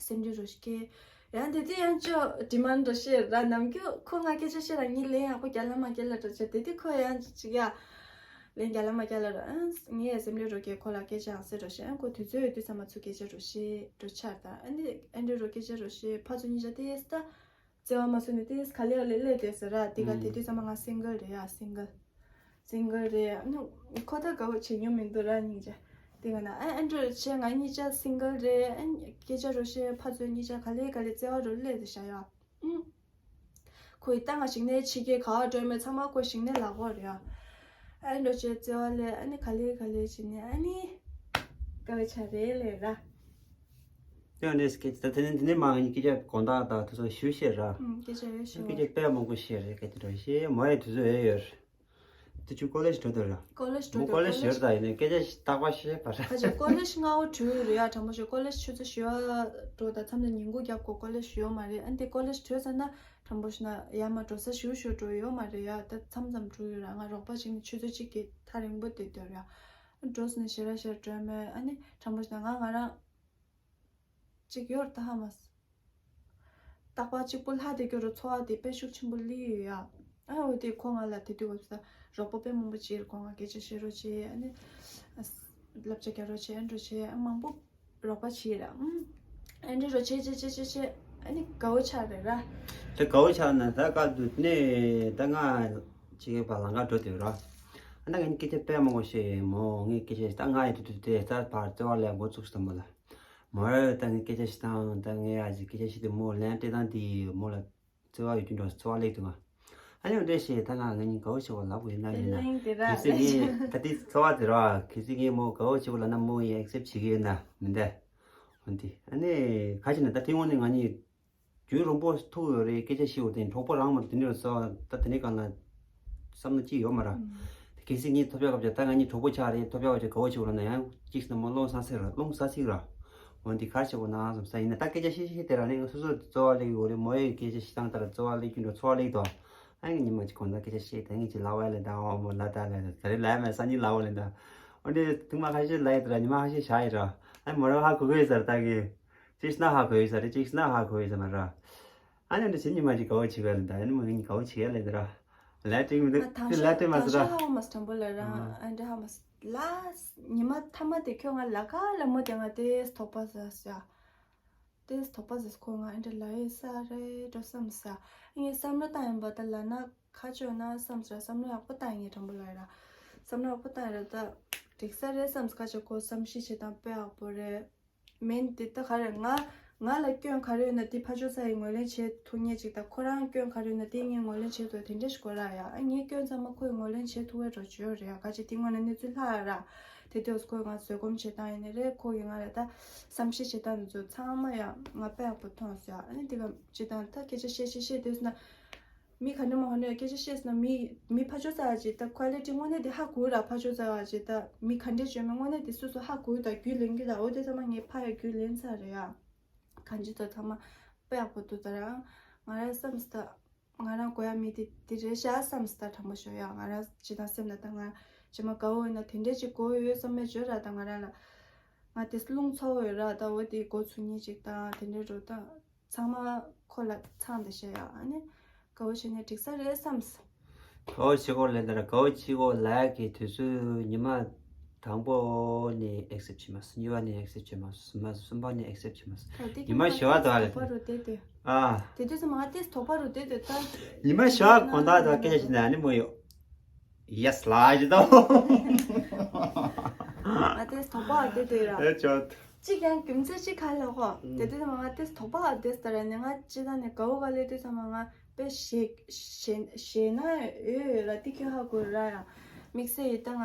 སེམས་ཁྲལ་རོ་སྐྱེ། ཡང་དེ་དུས་ཡང་ཅོ་ཌི་མན་རོ་ཤེ་ར་ནམ་རྒྱུན་ཁོ་ང་སྐད་ཆ་བཤད་ར་ངས་ལན་ཡག་པོ་རྒྱ་ལ་མ་རྒྱ་ལ་འགྲོ་ཆེ་དེ་དུས་ཁོ་ཡང་ཅིག་ཡ། ལན་རྒྱ་ལ་མ་རྒྱ་ལ་ར་ཨ་ངས་ཡ་སེམས་ཁྲལ་རོ་སྐྱེ་ཁོ་ལ་སྐད་ཆ་ཡང་སེ་རོ་ཤེ་ཨ་ཁོ་དུས་ཚོད་ཡོད་དུས་ཚང་མ་ཚུར་སྐད་ཆ་རོ་ཤེ་འགྲོ་ཆར་ད་ཨ་ནི་ཨ་འདྲ་རོ་སྐད་ཆ་རོ་ཤེ་ཕ་ཚོ་གཉིས་ཆ་དེ་ད། བརྩེ་བ་མ་བཟོད་ནས་དེ་ག་ལེ་ག་ལེ་སླེབས་བསྡད་ཟེར་ར། དེ་ག་དེ་དུས་ཚང་མ་ང་སིང་གལ་རེད་ཡ་སིང་གལ། སིང་གལ་རེད་ཨ་ནི་ཁོ་ད་དགའ་བོ་བྱེད་མྱོང་མི་འདུག་ར་སྙིང་རྗེ། དེ་ག་ན་ཨ་ཨ་འདྲ་བྱས་ང་གཉིས་ཆ་སིང་གལ་རེད་ཨ་སྐད་ཆ་རོ་བཤད་ཕ་ཚོ་གཉིས་ཆ་ག་ལེ་ག་ལེ་བརྩེ་བ་རུ་སླེབས་བསྡད་བཞག་ཡ། ཨུ། ཁོ་ཡི་ད་ང་ཞིག་ནས་ཕྱི་རྒྱལ་ག་བ་འགྲོ་མེད་ཚང་མ་ཁོ་ཞིག་ནས་ལག་པ་རེད་ཡ། ཨ་འདྲ་བྱས་བརྩེ་བ་སླེབས་ཨ་ནི་ག་ལེ་ག་ལེ་བྱས་ནས་ཨ་ནི། དགའ་བའི་ཆ་རེད་ལས་ར། དེ་ནས་སྐད་ཆ་དེ་ནས་དེ་ནས་མ་ངས་སྐད་ཆ་དགོངས་དག་དང་དེ་ཚོ་ཞུ་ཤེས་ར། ཨུམ་སྐད་ཆ་ཡོད་ཤེས་སྐད་ཆ་དཔེ་མང་པོ་བཤད་རེད་སྐད་ཆ་འདྲ་བཤད་མ་ཡོད་དུས་ཚོད་ཡོད་ཡོད། དེ་ཆུ་ཀོ་ལེ་ཇི་འགྲོ་འདོད་ར། ཀོ་ལེ་ཇི་འགྲོ་མོ་ཀོ་ལེ་ཇི་ཡོད་ད་ཡིན་ནའི་སྐད་ཆ་རྟག་པར་བཤད་པ་ར། ཁ་ཆེ་ཀོ་ལེ་ཇི་སྔ་བོ་གྲོལ་རེད་ཡ་དྲང་པོ་བཤད་ཀོ་ལེ་ཇི་ཆུ་ཚོད་བཞི་བ་འགྲོ་ད་མཚམས་ལ་ཉིན་གུང་རྒྱབ་གོ་ཀོ་ལེ་ཇི་ཡོད་མ་རེད་ཨ་འདི་ཀོ་ལེ་ཇི་གྲོལ་ཚར་ན་དྲང་པོ་བཤད་ན་ཡ་མ་འགྲོ་ས་ཞུ་ཞུ་འགྲོ་ཡོད་མ་རེད་ཡ་ད་མཚམས་མཚམས་འགྲོ་ཡོད་ར་ང་རོགས་པ་ཅིག་ནི་ཆུ་ཚོད་གཅིག་གི་ཐག་རིང་པོ་དེ་སྡོད་ར། འགྲོ་སོང་ནས་ཞེ་དྲག་ཞེ་དྲག་སྤྲོད་མེད་ཨ་ནི་དྲང་པོ་ཞིག་ན་ང་ང་རང་གཅིག་ཡོད་རེད་ད་ཧ་མ་སོང་། རྟག་པར་གཅིག་པུ་ལྷ་དེ་སྐྱོ་རུ་འཚོ་བ་དེ་དཔེ་ཤུགས་ཆེན་པོ་སླེབས་ཡོད་ཡ། ཨ་འོ་དེ་ཁོ་ང་ལ་དེ་དུས་བབས་ས་རོགས་པ་དཔེ་མང་པོ་བྱས་རེད་ཁོ་ང་སྐད་ཆ་བཤད་རོགས་བྱས་ཨ་ནི། བསླབ་བྱ་རྒྱག་རོགས་བྱས་ཨ་འགྲོ་བྱས་ཨ་མང་པོ་རོགས་པ་བྱས་ར་ཨ་འདྲི་རོགས་བྱས་བྱས་བྱས་བྱས་བྱས་ཨ་ནི་དགའ་བོ་ཆགས་རེད་ར། དེ་དགའ་བོ་ཆགས་ན་ད་སྐབས་དུ་ནས་ད་ང་ཅིག་པ་ལང་ཀ་འགྲོ་དུས་ར། ཨ་ན་ངས་སྐད་ཆ་དཔེ་མང་པོ་བཤད་ཡོད་མོ་ངས་སྐད་ཆ་ད་ང་ཡི་དུས་དུས་དེ་ད་བར་བརྩེ་བ་ལས་འགོ་བཙུགས་སོང་མོ་ལ། མོ་ར་ད་ངས་སྐད་ཆ་ཞིག་བཏང་ད་ངས་ཨ་ཅིག་སྐད་ཆ་ཞིག་དུ་མོ་ལན་སྤྲད་སྟངས་དེ་མོ་ལ་བརྩེ་བ་ཡོད་རྒྱུ་འགྲོ་བརྩེ་བ་ལེགས་འདུག་ང་ ཨ་ནི་འདྲ་ཞིག་ད་ང་ང་གཉིས་དགའ་བོ་ཆེ་བོ་ལབ་དགོས་ཡིན་ན་ཡིན་ན། དེ་ལན་དེ་ར་གལ་སྲིད་ངས་ད་དེ་ཚོར་བ་དེ་ར་གལ་སྲིད་ངས་མོ་དགའ་བོ་ཆེ་བོ་ལབ་ན་མོ་ཡིན་ཨེག་སེབ་བྱེད་ཀྱི་ཡོད་ན་མི་འདའ། འོན་ཏེ་ཨ་ནི་ཁ་ཅིག་ནས་ད་དེ་སྔོན་ནས་ང་གཉིས་རྒྱུན་རིང་པོ་ཐུག་ཡོད་རེད། སྐད་ཆ་བཤད་ཡོད་དེ་གྲོགས་པོ་རང་མ་གཏོགས་དེ་འདྲ་ས་ད་དེ་ནས་གང་ལ་བསམ་བློ་ཅི་ཡོད་མ་ར། དེ་གལ་སྲིད་ངས་ཐོབ་ཡག་སྐབས་ཀྱི་ད་ང་གཉིས་གྲོགས་པོ་ཆགས་རེད། ཐོབ་ཡག་སྐབས་ཀྱི་དགའ་བོ་ཆེ་བོ་ལབ་ན་ཡང་གཅིག་སྣང་མ་རླུང་ས་སེ་ར་རླུང་ས་སིག་ར། འོན་ཏེ་གར་ཆེ་བོ་ནང་བསམ་ས་ཡིན་ན་ད་སྐད་ཆ་བཤད་བཤད་དེ་ར་ནས་སོ་སོ་རྩོལ་བ་ལེགས་ཡོད་རེད། མོ་ཡི་སྐད་ཆ་བཤད་སྟངས་ལྟར་རྩོལ་བ་ལེགས་རྒྱུ་འགྲོ་ཚོར་བ་ལེགས་དོ། ཨ་ནི་ཉི་མ་གཅིག་གོང་ད་སྐད་ཆ་བཤད་ད་ངས་ཅིག་ལབ་བ་ལས་ད་ཨོ་མོ་ལ་ད་ལ་ད་རེ་ལབ་མེད་ས་ཉིན་ལབ་བ་ལས་ད། འོན་ཏེ་ཐུག་མ་ཁ་ཤས་ལབ་ཡི་ད་ར་ཉི་མ་ཁ་ཤས་བཞག་ཡི་ར། ཨ་ནི་མོ་རང་ཧ་གོ་གི་ཡོད་ས་ར་ད་གི། ཅིག་སྣ་ཧ་གོ་ཡོད་ས་རེད། ཅིག་སྣ་ཧ་གོ་ཡོད་ས་མ་ར། ཨ་ནི་འདི་ཕྱི་ཉི་མ་ཅིག་དགའ་བོ་བྱེད་པ་ལ་ད་ཨ་ནི་མ་ངས་དགའ་བོ་བྱེད་ཡ་ལས་ད་ར། ལས་དྲིག་མི་འདུག་ང་དང་དེ་ལས་དྲིག་མ་དང་ཟེར་ཤ་ར། ཧ་གོ་མ་སི་དྲང་པོ་ལ་ར། ཨ་ཨ་འདྲ་ཧ་མ་སི་ལ། ཉི་མ་ཐ་མ་དེ་ཁྱོད་ང་ལ་ཁ་ལ་མོ་དེ་ང་དེ་དོགས་པ་ཟ་ཟ། དེ་དོགས་པ་ཟ་ཁོ་ང་ཨ་འདྲ་ལ་ཡོད་ས་རེད་འགྲོ་བསམ་ས། ངས་བསམ་བློ་བཏང་ཡིན་པ་ད་ལ་ན་ཁ་ཆོད་ན་བསམ་ས་བསམ་བློ་ཡག་པོ་བཏང་ཡིན་དྲང་པོ་ལ་ར། བསམ་བློ་ཡག་པོ་བཏང་ཡིན་ར་ད། འགྲིག་ས་རེད་བསམ་ས་ཁ་ཆོད་ཁོ་བསམ་ཤེས་བྱེད་སྟངས་དཔེ་ཡག་པོ་རེད། མིན་དེ་ད་ག་རེ་ང་ང་ལ་སྐྱོན་ག་རེ་ཡོད་ན་དེ་ཕར་ཕྱོགས་ས་ཡིས་ངོས་ལེན་བྱེད་ཐུབ་ངེས་ཅིག་དང་ཁོ་རང་སྐྱོན་ག་རེ་ཡོད་ན་དེ་ངས་ངོས་ལེན་བྱེད་ཐུབ་དེ་འདྲ་ཞིག་དགོས་ར་ཡ། ཨ་ངའི་སྐྱོན་ཚང་མ་ཁོས་ངོས་ལེན་བྱེད་ཐུབ་པའི་འགྲོ་བྱོས་རེད་ཡ། ག་ཅིག་དེ་སྔོན་ན་གནས་ཚུལ་ལྷག་ར། དེ་དུས་ཁོས་ང་བཟོད་སྒོམ་བྱེད་སྟངས་ཡིན་ནི་རེད། ཁོ་གིས་ང་ལ་ད་བསམ་ཤེས་བྱེད་སྟངས་འདི་ཚོ་ཚང་མ་ཡ་ང་དཔེ་ཡག་པོ་མཐོང་སོང་ཡ། ཨ་ནི་དེ་ག་ཅིག་དང་ད་སྐད་ཆ་བཤད་བཤད་བཤད་དུས་ན། མི་ག་འདྲ་མང་པོ་ནས་སྐད་ཆ་བཤད་སོང་ན་མི་མི་ཕར་ཕྱོགས་ཚ་བ་ཅིག་ད་ཁོ་ལས་ཀྱི་དངོས་གནས་དེ་ཧ་གོ་ར། ཕར་ཕྱོགས་ཚ་བ་ཅིག་ད་མི་ག་འདྲས་བྱོས་མིན་དངོས་གནས་དེ་སོ་སོ་ཧ་གོ་ད་རྒྱུས་ལེན་གྱི་ད། འོ་དེ་ཚང་མ་ངས་ཕ་ཡ་རྒྱུས་ལེན་ཚར་རེད་ཡ། གང་ཅི་ད་ཚང་མ་དཔེ་ཡག་པོ་འདུག་ད་རང་ང་རང་བསམ་སི་ད་ང་རང་དགོས་ཡ་མི་དེ་དེ་རེད་ཤག་བསམ་སི་ད་དྲང་པོ་ཤོད་ཡ། ང་རང་ཇི་ལྟར་སེམས་ལ་ད་ང་ཇི་མ་དགའ་བོ་ཡིན་ན་དེ་འདྲས་ཅིག་དགོས་ཡོད་བསམ་མེད་བརྗོད་ར། ད་ང་རང་ལ་ང་དེ་རླུང་ཚ་བོ་ཡོད་ར། ད་འོ་དེ་འགོ་ཚུགས་ཉེས་ཅིག་དང་དེ་འདྲས་འགྲོ་ད། ཚང་མ་ཁོ་ལ་ཚང་བསྡད་ཤག་ཡ། ཨ་ནི་དགའ་བོ་བྱས་ནས་འགྲིག་ས་རེད་བསམས། དགའ་བོ་བྱེད་སྐོར་ལས་ད་ར་དགའ་བོ་བྱེད་སྐོར་ལས་ཀྱི་དུས་ཚོད་ཉི་མ་དང་པོ་ནས་ཨེག་སེབ་བྱེད་མ་སོང་། གཉིས་པ་ནས་ཨེག་སེབ་བྱེད་མ་སོང་། མ་གསུམ་པ་ནས་ཨེག་སེབ་བྱེད་མ་སོང་། ད་དེ་ཉི་མ་བཞི་པ་དག་ལས་དོགས་པ་རུ་བསྡད་དེ། ཨ། དེ་དུས་ཙམ་ང་ཏིས་དོགས་པ་རུ་བསྡད་དེ་ད། ཉི་མ་བཞི་པ་དགོང་དག་དག་སྐད་ཆ་བྱས་ན་ཨ་ནི་མོ་ཡོད། ཡེ་སི་ལ་ཇི་དང་། ང་ཏིས་དོགས་པ་རུ་བསྡད་དེ་ར། ཨེ་ཅོ། གཅིག་ཀྱང་རྒྱུ་མཚན་གཅིག་ག་ལ་ཧོ། དེ་དུས་ཙམ་ང་ཏིས་དོགས་པ་བསྡད་ཟེར་ནས་ང་ཅི་ད་ནས་དགའ་བོ་ག་ལས་དུས་ཙམ་ང་དཔེ་ཞེ་ཞེ་ཞེ་ན་ཡོད་ཡོད་ར། ཏི་ཁྱོད་ཧ་གོ་ར་ཡ། དམིགས་བསལ་ཡིན་ད་ང་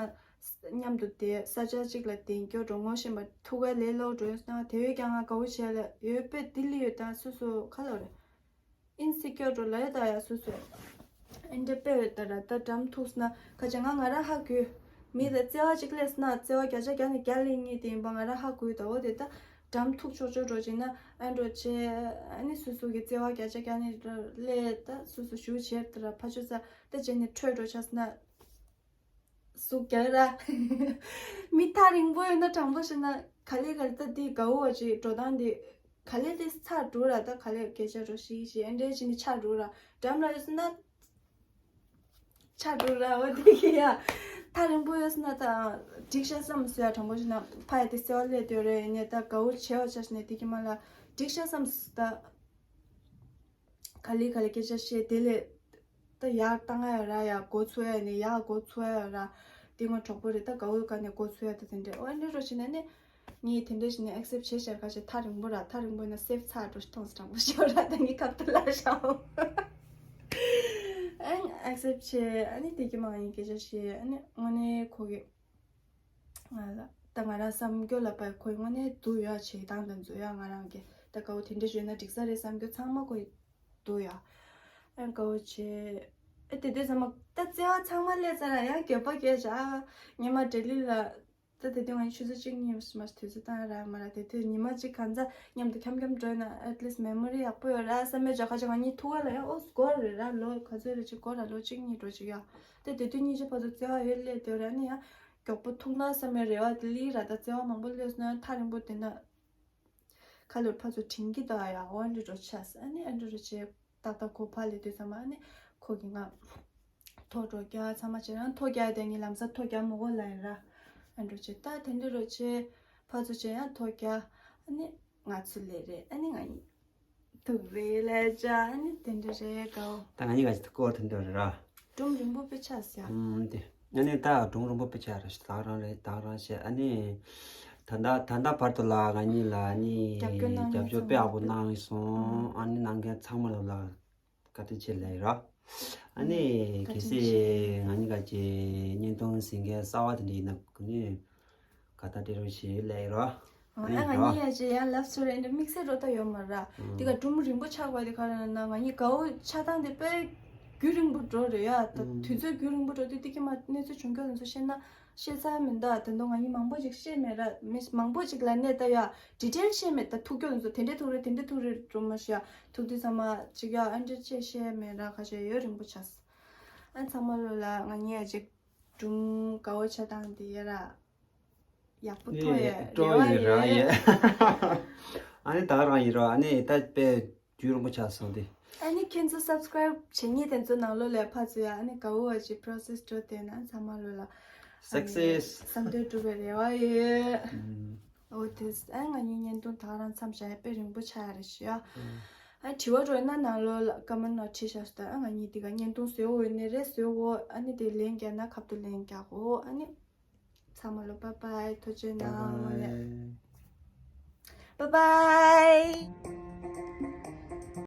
མཉམ་དུ་བསྡད་ས་ཆ་གཅིག་ལ་བསྡད་སྐྱོ་འགྲོ་ངོ་ཤེས་པ་ཐུག་ག་ལས་ལོག་འགྲོ་ཡོད་ན་དེ་བས་ཀྱང་ང་དགའ་བོ་བྱས་ལ་ཡོད་དཔེ་ལྡི་ལི་ཡོད་ད་སུ་སུ་ག་ལ་རེད། ཨིན་སི་ཀྱོར་འགྲོ་ལ་ཡོད་ད་ཡ་སུ་སུ། ཨིན་འདྲ་དཔེ་ཡོད་ད་ར་ད་འགྲམ་ཐུག་ན་ཁ་ཆེ་ང་ང་ར་ཧ་གོ། མི་ལ་བརྩེ་བ་ཅིག་སླེབས་ན་བརྩེ་བ་བརྒྱ་ཆ་བརྒྱ་ནས་བརྒྱ་ལེན་ངེས་དེ་ཡིན་པ་ང་ར་ཧ་གོ་ཡོད་ད། འོ་དེ་ད་འགྲམ་ཐུག་ཆོག་ཆོག་འགྲོ་ཅིག་ན་ཨ་འགྲོ་ཆེ་ཨ་ནི་སུ་སུ་གི་བརྩེ་བ་བརྒྱ་ཆ་བརྒྱ་ནས་སླེབས་ད་སུ་སུ་ཞུ་བྱེད་ད་ར་ཕ་ཆོས་ས་ད་བྱས་ནས་འཕྲོད་འགྲོ་ཆ་ས་ན། ཟུག་རྒྱག་ར། མི་ཐག་རིང་པོ་ཡོད་ན་དྲང་པོ་བཤད་ན་ག་ལེ་ག་ལེ་ད་འདི་དགའ་བོ་བ་ཅིག་འགྲོ་སྟངས་འདི་ག་ལེ་དེ་ཚར་འགྲོ་ར། ད་ག་ལེ་སྐད་ཆ་རོ་ཤིག་ཤིག་ཨེ་འདྲས་བྱས་ནས་ཆགས་འགྲོ་ར། འགྲམ་ལ་ཡོད་སོང་ན་ཆགས་འགྲོ་ར། འོ་དེ་གི་ཡ་ཐག་རིང་པོ་ཡོད་སོང་ན་ད་འགྲིག་ཤག་བསམ་སོང་ཡ། དྲང་པོ་བཤད་ན་ཕ་ཡ་དེ་སེ་བ་སླེབས་སྡོད་རེད། ཡིན་ནའི་ད་དགའ་བོ་བྱས་བ་ཆ་བཞག་ནས་དེ་གི་མ་ལ་འགྲིག་ཤག་བསམ་སོང་ད། ག་ལེ་ག་ལེ་སྐད་ཆ་བཤད་དེ་ལས་ད་ཡར་བཏང་ཡ་ཡོད་ར། ཡར་འགོ་ཚུགས་ཡ་ནས་ཡར་འགོ་ཚུགས་ཡ་ཡོད་ར། དེ་ངོ་གྲོགས་པོ་རེད་ད་དགའ་བོའི་བཀའ་ནས་འགོ་ཚུགས་ཡ་ད་དེ་འདྲས། འོ་འདྲས་རོ་བྱས་ནས་ནི་ངས་དེ་འདྲས་བྱས་ནས་ཨེག་སེབ་བྱས་བྱས་ཁ་ཆེ་ཐག་རིང་པོ་ར། ཐག་རིང་པོ་ཡིན་ན་སེབ་ཚར་འགྲོ་ཐོངས་དྲང་པོ་ཤོད་ར། ད་ངས་ཁ་ཐུག་ལ་ཤའོ། ཨ་ནི་ཨེག་སེབ་བྱས་ཨ་ནི་དེ་གི་མ་ངས་སྐད་ཆ་བཤད་ཨ་ནི་དངོས་གནས་ཁོ་གི་ང་ལ་ད་ང་རང་བསམ་རྒྱུ་ལ་པའི་ཁོའི་དངོས་གནས་སྡུག་ཡོད་བྱེད་སྟངས་དང་འཛུལ་ཡ་ང་རང་གི་ད་དགའ་བོ་དེ་འདྲ་བྱོས་ན་འགྲིག་ས་རེད་བསམ་རྒྱུ་ཚང་མ་ཁོའི་སྡུག་ཡ། ཨ་དགའ་བོ་བྱས་ཨེ་དེ་དུས་ཚང་མ་ད་བརྩེ་བ་ཚང་མ་སླེབས་ཚར་ར། ཡང་འགྱོད་པ་སྐྱེས་བྱ་ཉི་མ་ལྡི་ལི་ལ་ད་དེ་དུས་ང་ཆུ་ཚོད་གཅིག་གཉིས་མ་དུས་ཚོད་བཏང་ར་མ་ར། དེ་དུས་ཉི་མ་གཅིག་གང་ཚ་མཉམ་དུ་འཁྱམ་འཁྱམ་འགྲོ་ན་at least memory ཡག་པོ་ཡོད་ར་བསམ་མེད་བྱ་ཁ་ཆེ་ང་གཉིས་ཐུག་ག་ལ་ཡང་ཨོ་སྒོར་རེད་ར། ལོ་ག་ཚོད་རེད་ཅིག་སྒོར་ར་ལོ་གཅིག་གཉིས་འགྲོ་ཅིག་ཡ། དེ་དེ་དུས་གཉིས་ཆ་ཕར་ཚུར་བརྩེ་བ་ཡོད་སླེབས་སྡོད་ར་ནི་ཡང་། མགྱོགས་པོ་ཐུག་ན་བསམ་པའི་རེ་བ་དེ་སླེབས་ར། ད་བརྩེ་བ་མང་པོ་སླེབས་སོང་ན་ཐག་རིང་པོ་དེ་ན་ཁ་ལོ་ཕར་ཚུར་དྲན་གྱི་འདུག་ཨ་ཡ། འོ་འདྲ་འགྲོ་ཆགས་ཨ་ནི་ཨ་འདྲ་འགྲོ་བྱས་ཏག་ཏག་ཁོ་ཕར་སླེབས་དུས་ཙམ་ཨ་ནི་ཁོ་གིས་ང་ཐོ་འགྲོ་རྒྱག་ཚང་མ་བྱས་ན་ཐོ་རྒྱག་དེ་ངས་ལམ་སང་ཐོ་རྒྱག་མི་དགོས་ལབ་ཡིན་ར། ཨ་འདྲ་བྱས་ད་དེ་འདྲ་འགྲོ་བྱས་ཕར་ཚུར་བྱས་ཡང་ཐོ་རྒྱག་ཨ་ནི་ང་ཚོ་ལས་རེད་ཨ་ནི་ང་ཡིན། ཐུག་རེད་ལས་བྱ་ཨ་ནི་དེ་འདྲ་རེད་གའོ། ད་ང་གཉིས་ཀ་ཅིག་ཐུག་སྐོར་དེ་འདྲ་རེད་ར། སྒྲུང་རིང་པོ་དཔེ་ཆགས་སོང་ཡ། ཨུམ་དེ། ཨ་ནི་ད་སྒྲུང་རིང་པོ་དཔེ་ཆགས་རེད་ཤག་ད་རང་རེད་ད་རང་བཤད་ཨ་ནི། ད་ལྟ་ད་ལྟ་བར་དུ་ལ་ང་གཉིས་ལ་ཨ་ནི་རྒྱབ་སྐྱོར་གནང་མཁན་རྒྱབ་སྐྱོར་དཔེ་ཡག་པོ་གནང་སོང་། ཨ་ནི་གནང་མཁན་ཚང་མ་ལ་ལ་བཀའ་དྲིན་ཆེ་ལབ་ཡིན་ར། ཨ་ནི་གལ་སྲིད་ང་གཉིས་ཀ་གི་བརྙན་ཐུང་གཟིགས་མཁན་གསར་པ་དེ་འདྲ་ཡིན་ན་གོ་ནི་ག་ད་སྤྲད་རོགས་ཞེས་ལབ་ཡོད་རོ། ཨ་ང་གཉིས་ཡ་ཅེ་ཡ་ལབ་སུ་རེད་འདི་དམིགས་བསལ་འགྲོ་ད་ཡོད་མ་ར། འདི་ག་སྒྲུང་རིང་པོ་ཆགས་པ་དེ་ག་རེ་ན་ང་གཉིས་དགའ་བོ་ཆགས་སྟངས་དེ་དཔེ་རྒྱུན་རིང་པོ་འགྲོ་རེད་ཡ། ད་དུས་ཚོད་རྒྱུན་རིང་པོ་འགྲོ་དུས་དེ་གི་མ་གནས་ཚུལ་བྱུང་རྒྱུ་དེ་ཚོ་བཤད་ན་བཤད་ཚར་མིན་ད། དེ་འདྲ་ང་གཉིས་མང་པོ་ཅིག་བཤད་མེད་ར། མི་མང་པོ་ཅིག་ལ་གནས་ད་ཡ་ཌི་ཊེལ་བཤད་མེད་ད། ཐུག་རྒྱུ་དེ་ཚོ་དེ་འདྲས་ཐུག་རེད་དེ་འདྲས་ཐུག་རེད་འགྲོ་མ་ཤི་ཡ། ཐུག་དུས་ཚང་མ་ཅིག་ཡ་ཨ་འདྲས་ཅེས་བཤད་མེད་ར། ཁ་ཤས་ཡོད་རིང་པོ་ཆགས། ཨ་ཚང་མ་ལོ་ལ་ང་གཉིས་ཡ་ཅིག་སྒྲུང་དགའ་བོ་ཆགས་སྟངས་དེ་ཡ་ར། ཡག་པོ་ཐོག་ཡོད་སྤྲོ་ཡོད་རེ་བ་ཡོད། ཨ་ནི་ད་ག་རང་ཡིན་རོགས། ཨ་ནི་ད་དཔེ་རྒྱུན་རིང་པོ་ཆགས་སོང་དེ། ཨ་ནི་ཁྱེད་ཚོ་སབ་སི་ཀ་རེབ་བྱེད་མཁན་དེ་ཚོ་ནང་ལོགས་ལ་ཕར་ཚུར་ཡ་ཨ་ནི་དགའ་བོ་བ་ཅིག་པོ་རོ་སེ་སི་འགྲོ་བསྡད་ན་ཚང་མ་ལོ་ལ་ཨ་ནི་སག་སེ་སི་བསམ་དོན་འགྲུབ་པའི་རེ་བ་ཡོད། ཨོ་དེས་ཨ་ང་གཉིས་བརྙན་ཐུང་ད་ག་རང་མཚམས་བཞག་ཡ་དཔེ་རིང་པོ་ཆགས་ཡ་རེད་ཤི་ཡ། ཨ་དྲི་བ་འགྲོ་ན་ནང་ལོགས་ལ་ཀ་མེན་ཊི་ནང་བྲིས་བཞག་སོ། ད་ཨ་ང་གཉིས་དེ་ག་བརྙན་ཐུང་བཟོས་འོ་ནི་རེད་བཟོས་འོ། ཨ་ནི་དེ་ལན་རྒྱག་ན་ཁ་ཐུག་ལན་རྒྱག་འོ། ཨ་ནི། ཚང་མ་ལོ་bye bye ཐུགས་རྗེ་གནང་། bye bye